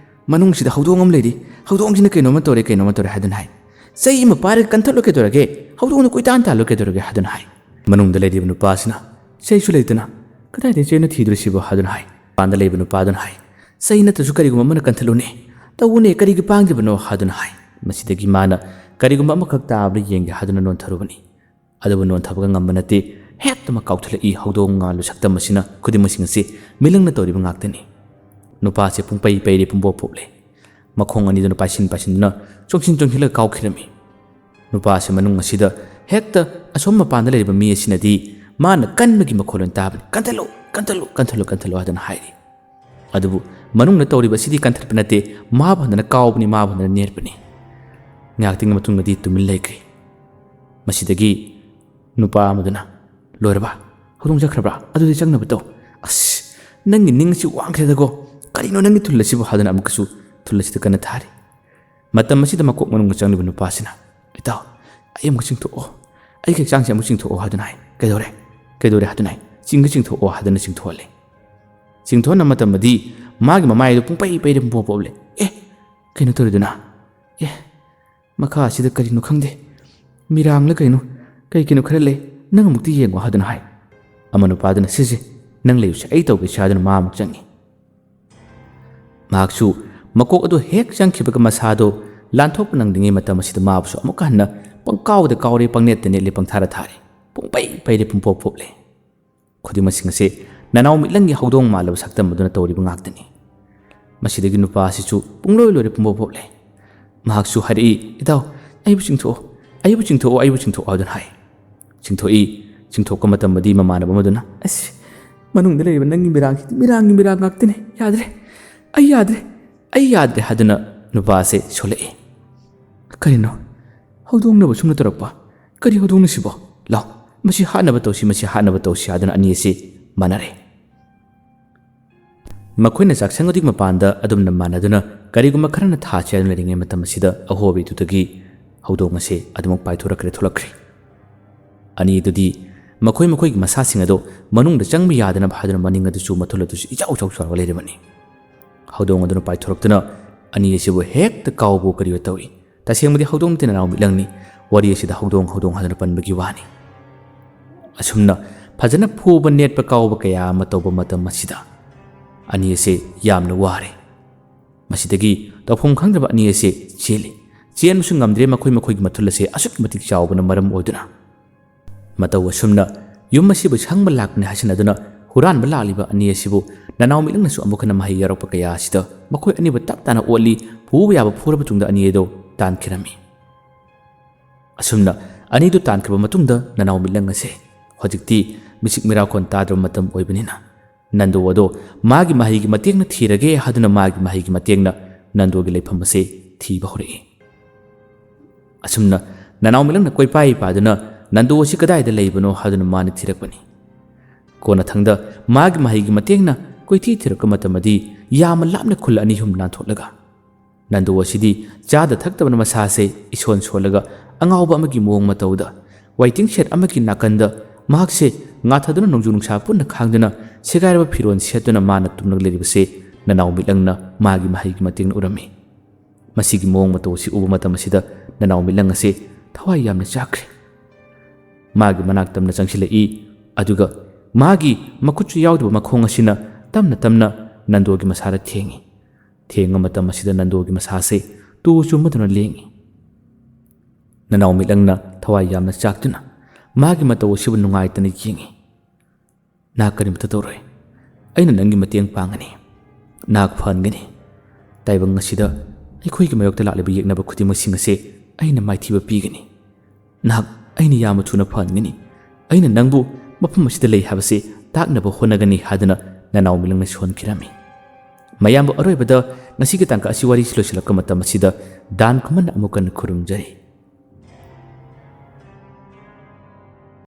ꯃꯅꯨꯡꯁꯤꯗ ꯍꯧꯗꯣꯡ ꯑꯃ ꯂꯩꯔꯤ, ꯍꯧꯗꯣꯡꯁꯤꯅ ꯀꯩꯅꯣꯝꯃ ꯇꯧꯔꯦ, ꯀꯩꯅꯣꯝꯃ ꯇꯧꯔꯦ" ꯍꯥꯏꯗꯨꯅ ꯍꯥꯏ꯫ "ꯆꯩ ꯑꯃ ꯄꯥꯏꯔꯒ ꯀꯟꯊꯠꯂꯣ, ꯀꯩꯗꯧꯔꯒꯦ? ꯍꯧꯗꯣꯡꯗꯣ ꯀꯣꯏꯇꯥꯟ ꯇꯥꯜꯂꯣ, ꯀꯩꯗꯧꯔꯒꯦ?" ꯍꯥꯏꯗꯨꯅ ꯍꯥꯏ꯫ ꯃꯅꯨꯡꯗ ꯂꯩꯔꯤꯕ ꯅꯨꯄꯥꯁꯤꯅ, "ꯆꯩꯁꯨ ꯂꯩꯇꯅ ꯀꯗꯥꯏꯗꯒꯤ ꯆꯩꯅꯣ ꯊꯤꯗꯣꯔꯤꯁꯤꯕꯣ?" ꯍꯥꯏꯗꯨꯅ ꯍꯥꯏ꯫ ꯃꯄꯥꯟꯗ ꯂꯩꯕ ꯅꯨꯄꯥꯗꯨꯅ ꯍꯥꯏ, "ꯆꯩ ꯅꯠꯇ꯭ꯔꯁꯨ ꯀꯔꯤꯒꯨꯝꯕ ꯑꯃꯅ ꯀꯟꯊꯠꯂꯨꯅꯦ꯫ ꯇꯧꯎꯅꯦ, ꯀꯔꯤꯒꯤ ꯄꯥꯡꯗ꯭ꯔꯤꯕꯅꯣ?" ꯍꯥꯏꯗꯨꯅ ꯍꯥꯏ꯫ ꯃꯁꯤꯗꯒꯤ ꯃꯥꯅ ꯀꯔꯤꯒꯨꯝꯕ ꯑꯃꯈꯛ ꯇꯥꯕ꯭ꯔꯥ ꯌꯦꯡꯒꯦ ꯍꯥꯏꯗꯨꯅ ꯅꯣꯟꯊꯔꯨꯕꯅꯤ꯫ ꯑꯗꯨꯕꯨ ꯅꯣꯟꯊꯕꯒ ꯉꯝꯕ ꯅꯠꯇꯦ꯫ ꯍꯦꯛꯇꯃꯛ ꯀꯥꯎꯊꯠꯂꯛꯏ꯫ ꯍꯧꯗꯣꯡ ꯃꯥꯜꯂꯕ ꯁꯛꯇꯝ ꯑꯁꯤꯅ ꯈꯨꯗꯤꯡꯃꯛꯁꯤꯡ ꯑꯁꯤ ꯃꯤꯂꯪꯅ ꯇꯧꯔꯤꯕ ꯉꯥꯛꯇꯅꯤ꯫ ꯅꯨꯄꯥꯁꯦ ꯄꯨꯡꯄꯩ ꯄꯩꯔꯦ, ꯄꯨꯡꯄꯣꯞ ꯄꯣꯞꯂꯦ꯫ ꯃꯈꯣꯡ ꯑꯅꯤꯗꯨꯅ ꯄꯥꯏꯁꯤꯟ ꯄꯥꯏꯁꯤꯟꯗꯨꯅ ꯆꯣꯡꯁꯤꯟ ꯆꯣꯡꯁꯤꯜꯂꯒ ꯀꯥꯎꯈꯤꯔꯝꯃꯤ꯫ ꯅꯨꯄꯥꯁꯦ ꯃꯅꯨꯡ ꯑꯁꯤꯗ ꯍꯦꯛꯇ ꯑꯁꯣꯝ ꯃꯄꯥꯟꯗ ꯂꯩꯔꯤꯕ ꯃꯤ ꯑꯁꯤꯅꯗꯤ ꯃꯥꯅ ꯀꯟꯕꯒꯤ ꯃꯈꯣꯜ ꯑꯣꯏꯅ ꯇꯥꯕꯅꯤ꯫ "ꯀꯟꯊꯠꯂꯨ, ꯀꯟꯊꯠꯂꯨ, ꯀꯟꯊꯠꯂꯨ, ꯀꯟꯊꯠꯂꯨ" ꯍꯥꯏꯗꯨꯅ ꯍꯥꯏꯔꯤ꯫ ꯑꯗꯨꯕꯨ ꯃꯅꯨꯡꯗ ꯇꯧꯔꯤꯕ ꯑꯁꯤꯗꯤ ꯀꯟꯊꯠꯄ ꯅꯠꯇꯦ, ꯃꯥꯕꯨ ꯍꯟꯗꯅ ꯀꯥꯎꯕꯅꯤ, ꯃꯥꯕꯨ ꯍꯟꯗꯅ ꯅꯦꯠꯄꯅꯤ꯫ ꯉꯥꯏꯍꯥꯛꯇꯪꯒꯤ ꯃꯇꯨꯡꯗꯗꯤ ꯇꯨꯃꯤꯟ ꯂꯩꯈ꯭ꯔꯦ꯫ ꯃꯁꯤꯗꯒꯤ ꯅꯨꯄꯥ ꯑꯃꯗꯨꯅ, "ꯂꯣꯏꯔꯕ? ꯍꯧꯗꯣꯡ ꯆꯠꯈ꯭ꯔꯕ꯭ꯔꯥ? ꯑꯗꯨꯗꯤ ꯆꯪꯅꯕ ꯇꯧ꯫ ꯑꯁ, ꯅꯪꯒꯤ ꯅꯤꯡ ꯑꯁꯤ ꯋꯥꯡꯈ꯭ꯔꯦꯗꯀꯣ꯫ ꯀꯔꯤꯅꯣ ꯅꯪꯒꯤ ꯊꯨꯜ ꯑꯁꯤꯕꯨ?" ꯍꯥꯏꯗꯨꯅ ꯑꯃꯨꯛꯀꯁꯨ ꯊꯨꯜ ꯑꯁꯤꯗ ꯀꯟꯅ ꯊꯥꯔꯤ꯫ ꯃꯇꯝ ꯑꯁꯤꯗ ꯃꯀꯣꯛ ꯃꯅꯨꯡꯗ ꯆꯪꯂꯤꯕ ꯅꯨꯄꯥꯁꯤꯅ, "ꯏꯇꯥꯎ, ꯑꯩ ꯑꯃꯨꯛ ꯆꯤꯡꯊꯣꯛꯑꯣ, ꯑꯩꯒꯤ ꯍꯛꯆꯥꯡꯁꯦ ꯑꯃꯨꯛ ꯆꯤꯡꯊꯣꯛꯑꯣ" ꯍꯥꯏꯗꯨꯅ ꯍꯥꯏ꯫ "ꯀꯩꯗꯧꯔꯦ? ꯀꯩꯗꯧꯔꯦ?" ꯍꯥꯏꯗꯨꯅ ꯍꯥꯏ꯫ "ꯆꯤꯡꯒ ꯆꯤꯡꯊꯣꯛꯑꯣ" ꯍꯥꯏꯗꯨꯅ ꯆꯤꯡꯊꯣꯛꯍꯜꯂꯦ꯫ ꯆꯤꯡꯊꯣꯛꯍꯟꯅ ꯃꯇꯝꯗꯗꯤ ꯃꯥꯒꯤ ꯃꯃꯥꯏꯗꯨ ꯄꯨꯡꯄꯩ ꯄꯩꯔꯦ, ꯄꯨꯡꯄꯣꯞ ꯄꯣꯞꯂꯦ꯫ "ꯑꯦ, ꯀꯩꯅꯣ ꯇꯧꯔꯤꯗꯨꯅ? ꯑꯦ, ꯃꯈꯥ ꯑꯁꯤꯗ ꯀꯔꯤꯅꯣ ꯈꯪꯗꯦ꯫ ꯃꯤꯔꯥꯡꯂ ꯀꯩꯅꯣ? ꯀꯩ ꯀꯩꯅꯣ ꯈꯔ ꯂꯩ꯫ ꯅꯪ ꯑꯃꯨꯛꯇ ꯌꯦꯡꯉꯣ" ꯍꯥꯏꯗꯨꯅ ꯍꯥꯏ꯫ ꯑꯃ ꯅꯨꯄꯥꯗꯨꯅ, "ꯁꯤꯁꯦ, ꯅꯪ ꯂꯩꯌꯨꯁꯦ, ꯑꯩ ꯇꯧꯒꯦꯁꯦ" ꯍꯥꯏꯗꯨꯅ ꯃꯥ ꯑꯃꯨꯛ ꯆꯪꯉꯤ꯫ ꯃꯍꯥꯛꯁꯨ ꯃꯀꯣꯛ ꯑꯗꯨ ꯍꯦꯛ ꯆꯪꯈꯤꯕꯒ ꯃꯁꯥꯗꯣ ꯂꯥꯟꯊꯣꯛꯄ ꯅꯪꯗ꯭ꯔꯤꯉꯩ ꯃꯇꯝ ꯑꯁꯤꯗ ꯃꯥꯕꯨꯁꯨ ꯑꯃꯨꯛꯀ ꯍꯟꯅ ꯄꯪꯀꯥꯎꯗ ꯀꯥꯎꯔꯦ, ꯄꯪꯅꯦꯠꯇ ꯅꯦꯠꯂꯦ, ꯄꯪꯊꯥꯔ ꯊꯥꯔꯦ, ꯄꯨꯡꯄꯩ ꯄꯩꯔꯦ, ꯄꯨꯡꯄꯣꯞ ꯄꯣꯞꯂꯦ꯫ ꯈꯨꯗꯤꯡꯃꯛꯁꯤꯡ ꯑꯁꯤ ꯅꯅꯥꯎ ꯃꯤꯠꯂꯪꯒꯤ ꯍꯧꯗꯣꯡ ꯃꯥꯜꯂꯕ ꯁꯛꯇꯝ ꯑꯗꯨꯅ ꯇꯧꯔꯤꯕ ꯉꯥꯛꯇꯅꯤ꯫ ꯃꯁꯤꯗꯒꯤ ꯅꯨꯄꯥ ꯑꯁꯤꯁꯨ ꯄꯨꯡꯂꯣꯏ ꯂꯣꯏꯔꯦ, ꯄꯨꯡꯄꯣꯞ ꯄꯣꯞꯂꯦ꯫ ꯃꯍꯥꯛꯁꯨ ꯍꯥꯏꯔꯛꯏ, "ꯏꯇꯥꯎ, ꯑꯩꯕꯨ ꯆꯤꯡꯊꯣꯛꯑꯣ, ꯑꯩꯕꯨ ꯆꯤꯡꯊꯣꯛꯑꯣ, ꯑꯩꯕꯨ ꯆꯤꯡꯊꯣꯛꯑꯣ" ꯍꯥꯏꯗꯨꯅ ꯍꯥꯏ꯫ ꯆꯤꯡꯊꯣꯛꯏ꯫ ꯆꯤꯡꯊꯣꯛꯄ ꯃꯇꯝꯗꯗꯤ ꯃꯃꯥꯟꯅꯕ ꯑꯃꯗꯨꯅ, "ꯑꯁ, ꯃꯅꯨꯡꯗ ꯂꯩꯔꯤꯕ ꯅꯪꯒꯤ ꯃꯤꯔꯥꯡꯁꯤꯗꯤ ꯃꯤꯔꯥꯡꯒꯤ ꯃꯤꯔꯥꯡ ꯉꯥꯛꯇꯅꯦ, ꯌꯥꯗ꯭ꯔꯦ, ꯑꯩ ꯌꯥꯗ꯭ꯔꯦ, ꯑꯩ ꯌꯥꯗ꯭ꯔꯦ" ꯍꯥꯏꯗꯨꯅ ꯅꯨꯄꯥ ꯑꯁꯦ ꯁꯣꯜꯂꯛꯏ꯫ "ꯀꯔꯤꯅꯣ? ꯍꯧꯗꯣꯡꯅꯕ ꯁꯨꯝꯅ ꯇꯧꯔꯛꯄ? ꯀꯔꯤ ꯍꯧꯗꯣꯡꯅꯣ ꯁꯤꯕꯣ? ꯂꯥꯎ, ꯃꯁꯤ ꯍꯥꯠꯅꯕ ꯇꯧꯁꯤ, ꯃꯁꯤ ꯍꯥꯠꯅꯕ ꯇꯧꯁꯤ" ꯍꯥꯏꯗꯨꯅ ꯑꯅꯤ ꯑꯁꯤ ꯃꯥꯟꯅꯔꯦ꯫ ꯃꯈꯣꯏꯅ ꯆꯥꯛꯁꯪ ꯑꯗꯨꯒꯤ ꯃꯄꯥꯟꯗ ꯑꯗꯨꯝꯅ ꯃꯥꯟꯅꯗꯨꯅ ꯀꯔꯤꯒꯨꯝꯕ ꯈꯔꯅ ꯊꯥꯁꯤ ꯍꯥꯏꯗꯨꯅ ꯂꯩꯔꯤꯉꯩ ꯃꯇꯝ ꯑꯁꯤꯗ ꯑꯍꯣꯕꯤꯗꯨꯗꯒꯤ ꯍꯧꯗꯣꯡ ꯑꯁꯦ ꯑꯗꯨꯃꯛ ꯄꯥꯏꯊꯣꯔꯛꯈ꯭ꯔꯦ, ꯊꯣꯛꯂꯛꯈ꯭ꯔꯦ꯫ ꯑꯅꯤꯗꯨꯗꯤ ꯃꯈꯣꯏ ꯃꯈꯣꯏꯒꯤ ꯃꯁꯥꯁꯤꯡ ꯑꯗꯨ ꯃꯅꯨꯡꯗ ꯆꯪꯕ ꯌꯥꯗꯅꯕ ꯍꯥꯏꯗꯨꯅ ꯃꯅꯤꯡ ꯑꯗꯨꯁꯨ ꯃꯊꯨꯜ ꯑꯗꯨꯁꯨ ꯏꯆꯥꯎ ꯏꯆꯥꯎ ꯆꯥꯎꯔꯒ ꯂꯩꯔꯤꯕꯅꯤ꯫ ꯍꯧꯗꯣꯡ ꯑꯗꯨꯅ ꯄꯥꯏꯊꯣꯔꯛꯇꯨꯅ ꯑꯅꯤ ꯑꯁꯤꯕꯨ ꯍꯦꯛꯇ ꯀꯥꯎꯕ ꯀꯔꯤꯑꯣ ꯇꯧꯏ꯫ ꯇꯁꯦꯡꯕꯗꯤ ꯍꯧꯗꯣꯡ ꯅꯠꯇꯦ, ꯅꯅꯥꯎ ꯃꯤꯠꯂꯪꯅꯤ꯫ ꯋꯥꯔꯤ ꯑꯁꯤꯗ ꯍꯧꯗꯣꯡ, ꯍꯧꯗꯣꯡ ꯍꯥꯏꯗꯨꯅ ꯄꯟꯕꯒꯤ ꯋꯥꯅꯤ꯫ ꯑꯁꯨꯝꯅ ꯐꯖꯅ ꯐꯨꯕ ꯅꯦꯠꯄ ꯀꯥꯎꯕ ꯀꯌꯥ ꯑꯃ ꯇꯧꯕ ꯃꯇꯝ ꯑꯁꯤꯗ ꯑꯅꯤ ꯑꯁꯤ ꯌꯥꯝꯅ ꯋꯥꯔꯦ꯫ ꯃꯁꯤꯗꯒꯤ ꯇꯧꯐꯝ ꯈꯪꯗ꯭ꯔꯕ ꯑꯅꯤ ꯑꯁꯤ ꯆꯦꯜꯂꯤ꯫ ꯆꯦꯟꯕꯁꯨ ꯉꯝꯗ꯭ꯔꯦ, ꯃꯈꯣꯏ ꯃꯈꯣꯏꯒꯤ ꯃꯊꯨꯜ ꯑꯁꯤ ꯑꯁꯨꯛꯀꯤ ꯃꯇꯤꯛ ꯆꯥꯎꯕꯅ ꯃꯔꯝ ꯑꯣꯏꯗꯨꯅ꯫ ꯃꯇꯧ ꯑꯁꯨꯝꯅ ꯌꯨꯝ ꯑꯁꯤꯕꯨ ꯁꯪꯕ ꯂꯥꯛꯄꯅꯤ ꯍꯥꯏꯁꯤꯟꯅꯗꯨꯅ ꯍꯨꯔꯥꯟꯕ ꯂꯥꯛꯂꯤꯕ ꯑꯅꯤ ꯑꯁꯤꯕꯨ ꯅꯅꯥꯎ ꯃꯤꯠꯂꯪꯅꯁꯨ ꯑꯃꯨꯛ ꯍꯟꯅ ꯃꯍꯩ ꯌꯥꯎꯔꯛꯄ ꯀꯌꯥ ꯑꯁꯤꯗ ꯃꯈꯣꯏ ꯑꯅꯤꯕꯨ ꯇꯞ ꯇꯥꯅ ꯑꯣꯠꯂꯤ, ꯐꯨꯕ ꯌꯥꯕ ꯐꯨꯔꯕ ꯇꯨꯡꯗ ꯑꯅꯤ ꯑꯗꯨ ꯇꯥꯟꯈꯤꯔꯝꯃꯤ꯫ ꯑꯁꯨꯝꯅ ꯑꯅꯤꯗꯨ ꯇꯥꯟꯈ꯭ꯔꯕ ꯃꯇꯨꯡꯗ ꯅꯅꯥꯎ ꯃꯤꯠꯂꯪ ꯑꯁꯦ ꯍꯧꯖꯤꯛꯇꯤ ꯃꯤꯆꯤꯛ ꯃꯤꯔꯥꯎꯈꯣꯟ ꯇꯥꯗ꯭ꯔꯕ ꯃꯇꯝ ꯑꯣꯏꯕꯅꯤꯅ ꯅꯟꯗꯨ ꯑꯗꯣ ꯃꯥꯒꯤ ꯃꯍꯩꯒꯤ ꯃꯇꯦꯡꯅ ꯊꯤꯔꯒꯦ ꯍꯥꯏꯗꯨꯅ ꯃꯥꯒꯤ ꯃꯍꯩꯒꯤ ꯃꯇꯦꯡꯅ ꯅꯟꯗꯨꯒꯤ ꯂꯩꯐꯝ ꯑꯁꯦ ꯊꯤꯕ ꯍꯧꯔꯛꯏ꯫ ꯑꯁꯨꯝꯅ ꯅꯅꯥꯎ ꯃꯤꯠꯂꯪꯅ ꯀꯣꯏꯄꯥꯏ ꯄꯥꯏꯗꯨꯅ ꯅꯟꯗꯨ ꯑꯁꯤ ꯀꯗꯥꯏꯗ ꯂꯩꯕꯅꯣ ꯍꯥꯏꯗꯨꯅ ꯃꯥꯅ ꯊꯤꯔꯛꯄꯅꯤ꯫ ꯀꯣꯟꯅꯊꯪꯗ ꯃꯥꯒꯤ ꯃꯍꯩꯒꯤ ꯃꯇꯦꯡꯅ ꯀꯣꯏꯊꯤ ꯊꯤꯔꯛꯄ ꯃꯇꯝꯗꯗꯤ ꯌꯥꯝꯅ ꯂꯥꯞꯅ ꯈꯨꯜ ꯑꯅꯤ ꯑꯍꯨꯝ ꯂꯥꯟꯊꯣꯛꯂꯒ ꯅꯟꯗꯨ ꯑꯁꯤꯗꯤ ꯆꯥꯗ ꯊꯛꯇꯕꯅ ꯃꯁꯥꯁꯦ ꯏꯁꯣꯟ ꯁꯣꯜꯂꯒ ꯑꯉꯥꯎꯕ ꯑꯃꯒꯤ ꯃꯑꯣꯡ ꯃꯇꯧꯗ waiting shed ꯑꯃꯒꯤ ꯅꯥꯀꯟꯗ ꯃꯍꯥꯛꯁꯦ ꯉꯥꯊꯗꯨꯅ ꯅꯣꯡꯖꯨ ꯅꯨꯡꯁꯥ ꯄꯨꯟꯅ ꯈꯥꯡꯗꯨꯅ ꯁꯦꯒꯥꯏꯔꯕ ꯐꯤꯔꯣꯜ ꯁꯦꯠꯇꯨꯅ ꯃꯥꯅ ꯇꯨꯝꯂꯒ ꯂꯩꯔꯤꯕꯁꯦ ꯅꯅꯥꯎ ꯃꯤꯠꯂꯪꯅ ꯃꯥꯒꯤ ꯃꯍꯩꯒꯤ ꯃꯇꯦꯡꯅ ꯎꯔꯝꯃꯤ꯫ ꯃꯁꯤꯒꯤ ꯃꯑꯣꯡ ꯃꯇꯧ ꯑꯁꯤ ꯎꯕ ꯃꯇꯝ ꯑꯁꯤꯗ ꯅꯅꯥꯎ ꯃꯤꯠꯂꯪ ꯑꯁꯤ ꯊꯋꯥꯏ ꯌꯥꯝꯅ ꯆꯥꯛꯈ꯭ꯔꯦ꯫ ꯃꯥꯒꯤ ꯃꯅꯥꯛ ꯇꯝꯅ ꯆꯪꯁꯤꯜꯂꯛꯏ꯫ ꯑꯗꯨꯒ ꯃꯥꯒꯤ ꯃꯈꯨꯠꯁꯨ ꯌꯥꯎꯗꯕ ꯃꯈꯣꯡ ꯑꯁꯤꯅ ꯇꯞꯅ ꯇꯞꯅ ꯅꯟꯗꯣꯒꯤ ꯃꯁꯥꯗ ꯊꯦꯡꯏ꯫ ꯊꯦꯡꯕ ꯃꯇꯝ ꯑꯁꯤꯗ ꯅꯟꯗꯣꯒꯤ ꯃꯁꯥꯁꯦ ꯇꯨ ꯆꯨꯝꯃꯗꯨꯅ ꯂꯦꯡꯏ꯫ ꯅꯅꯥꯎ ꯃꯤꯠꯂꯪꯅ ꯊꯋꯥꯏ ꯌꯥꯝꯅ ꯆꯥꯛꯇꯨꯅ ꯃꯥꯒꯤ ꯃꯇꯧ ꯑꯁꯤꯕꯨ ꯅꯨꯡꯉꯥꯏꯇꯅ ꯌꯦꯡꯏ꯫ "ꯅꯍꯥꯛ ꯀꯔꯤꯃꯇ ꯇꯧꯔꯣꯏ꯫ ꯑꯩꯅ ꯅꯪꯒꯤ ꯃꯇꯦꯡ ꯄꯥꯡꯒꯅꯤ꯫ ꯅꯍꯥꯛ ꯐꯍꯟꯒꯅꯤ꯫ ꯇꯥꯏꯕꯪ ꯑꯁꯤꯗ ꯑꯩꯈꯣꯏꯒꯤ ꯃꯥꯌꯣꯛꯇ ꯂꯥꯛꯂꯤꯕ ꯌꯦꯛꯅꯕ ꯈꯨꯗꯤꯡꯃꯛꯁꯤꯡ ꯑꯁꯦ ꯑꯩꯅ ꯃꯥꯏꯊꯤꯕ ꯄꯤꯒꯅꯤ꯫ ꯅꯍꯥꯛ ꯑꯩꯅ ꯌꯥꯝꯅ ꯊꯨꯅ ꯐꯍꯟꯒꯅꯤ꯫ ꯑꯩꯅ ꯅꯪꯕꯨ ꯃꯐꯝ ꯑꯁꯤꯗ ꯂꯩ ꯍꯥꯏꯕꯁꯤ ꯇꯥꯛꯅꯕ ꯍꯣꯠꯅꯒꯅꯤ" ꯍꯥꯏꯗꯨꯅ ꯅꯅꯥꯎ ꯃꯤꯂꯪꯅ ꯁꯣꯟꯈꯤꯔꯝꯃꯤ꯫ ꯃꯌꯥꯝꯕꯨ, ꯑꯔꯣꯏꯕꯗ ꯉꯁꯤꯒꯤ ꯇꯥꯡꯀꯛ ꯑꯁꯤ ꯋꯥꯔꯤꯁꯤ ꯂꯣꯏꯁꯤꯜꯂꯛꯄ ꯃꯇꯝ ꯑꯁꯤꯗ ꯗꯥꯟ ꯈꯨꯃꯟꯅ ꯑꯃꯨꯛ ꯍꯟꯅ ꯈꯨꯔꯨꯝꯖꯔꯤ꯫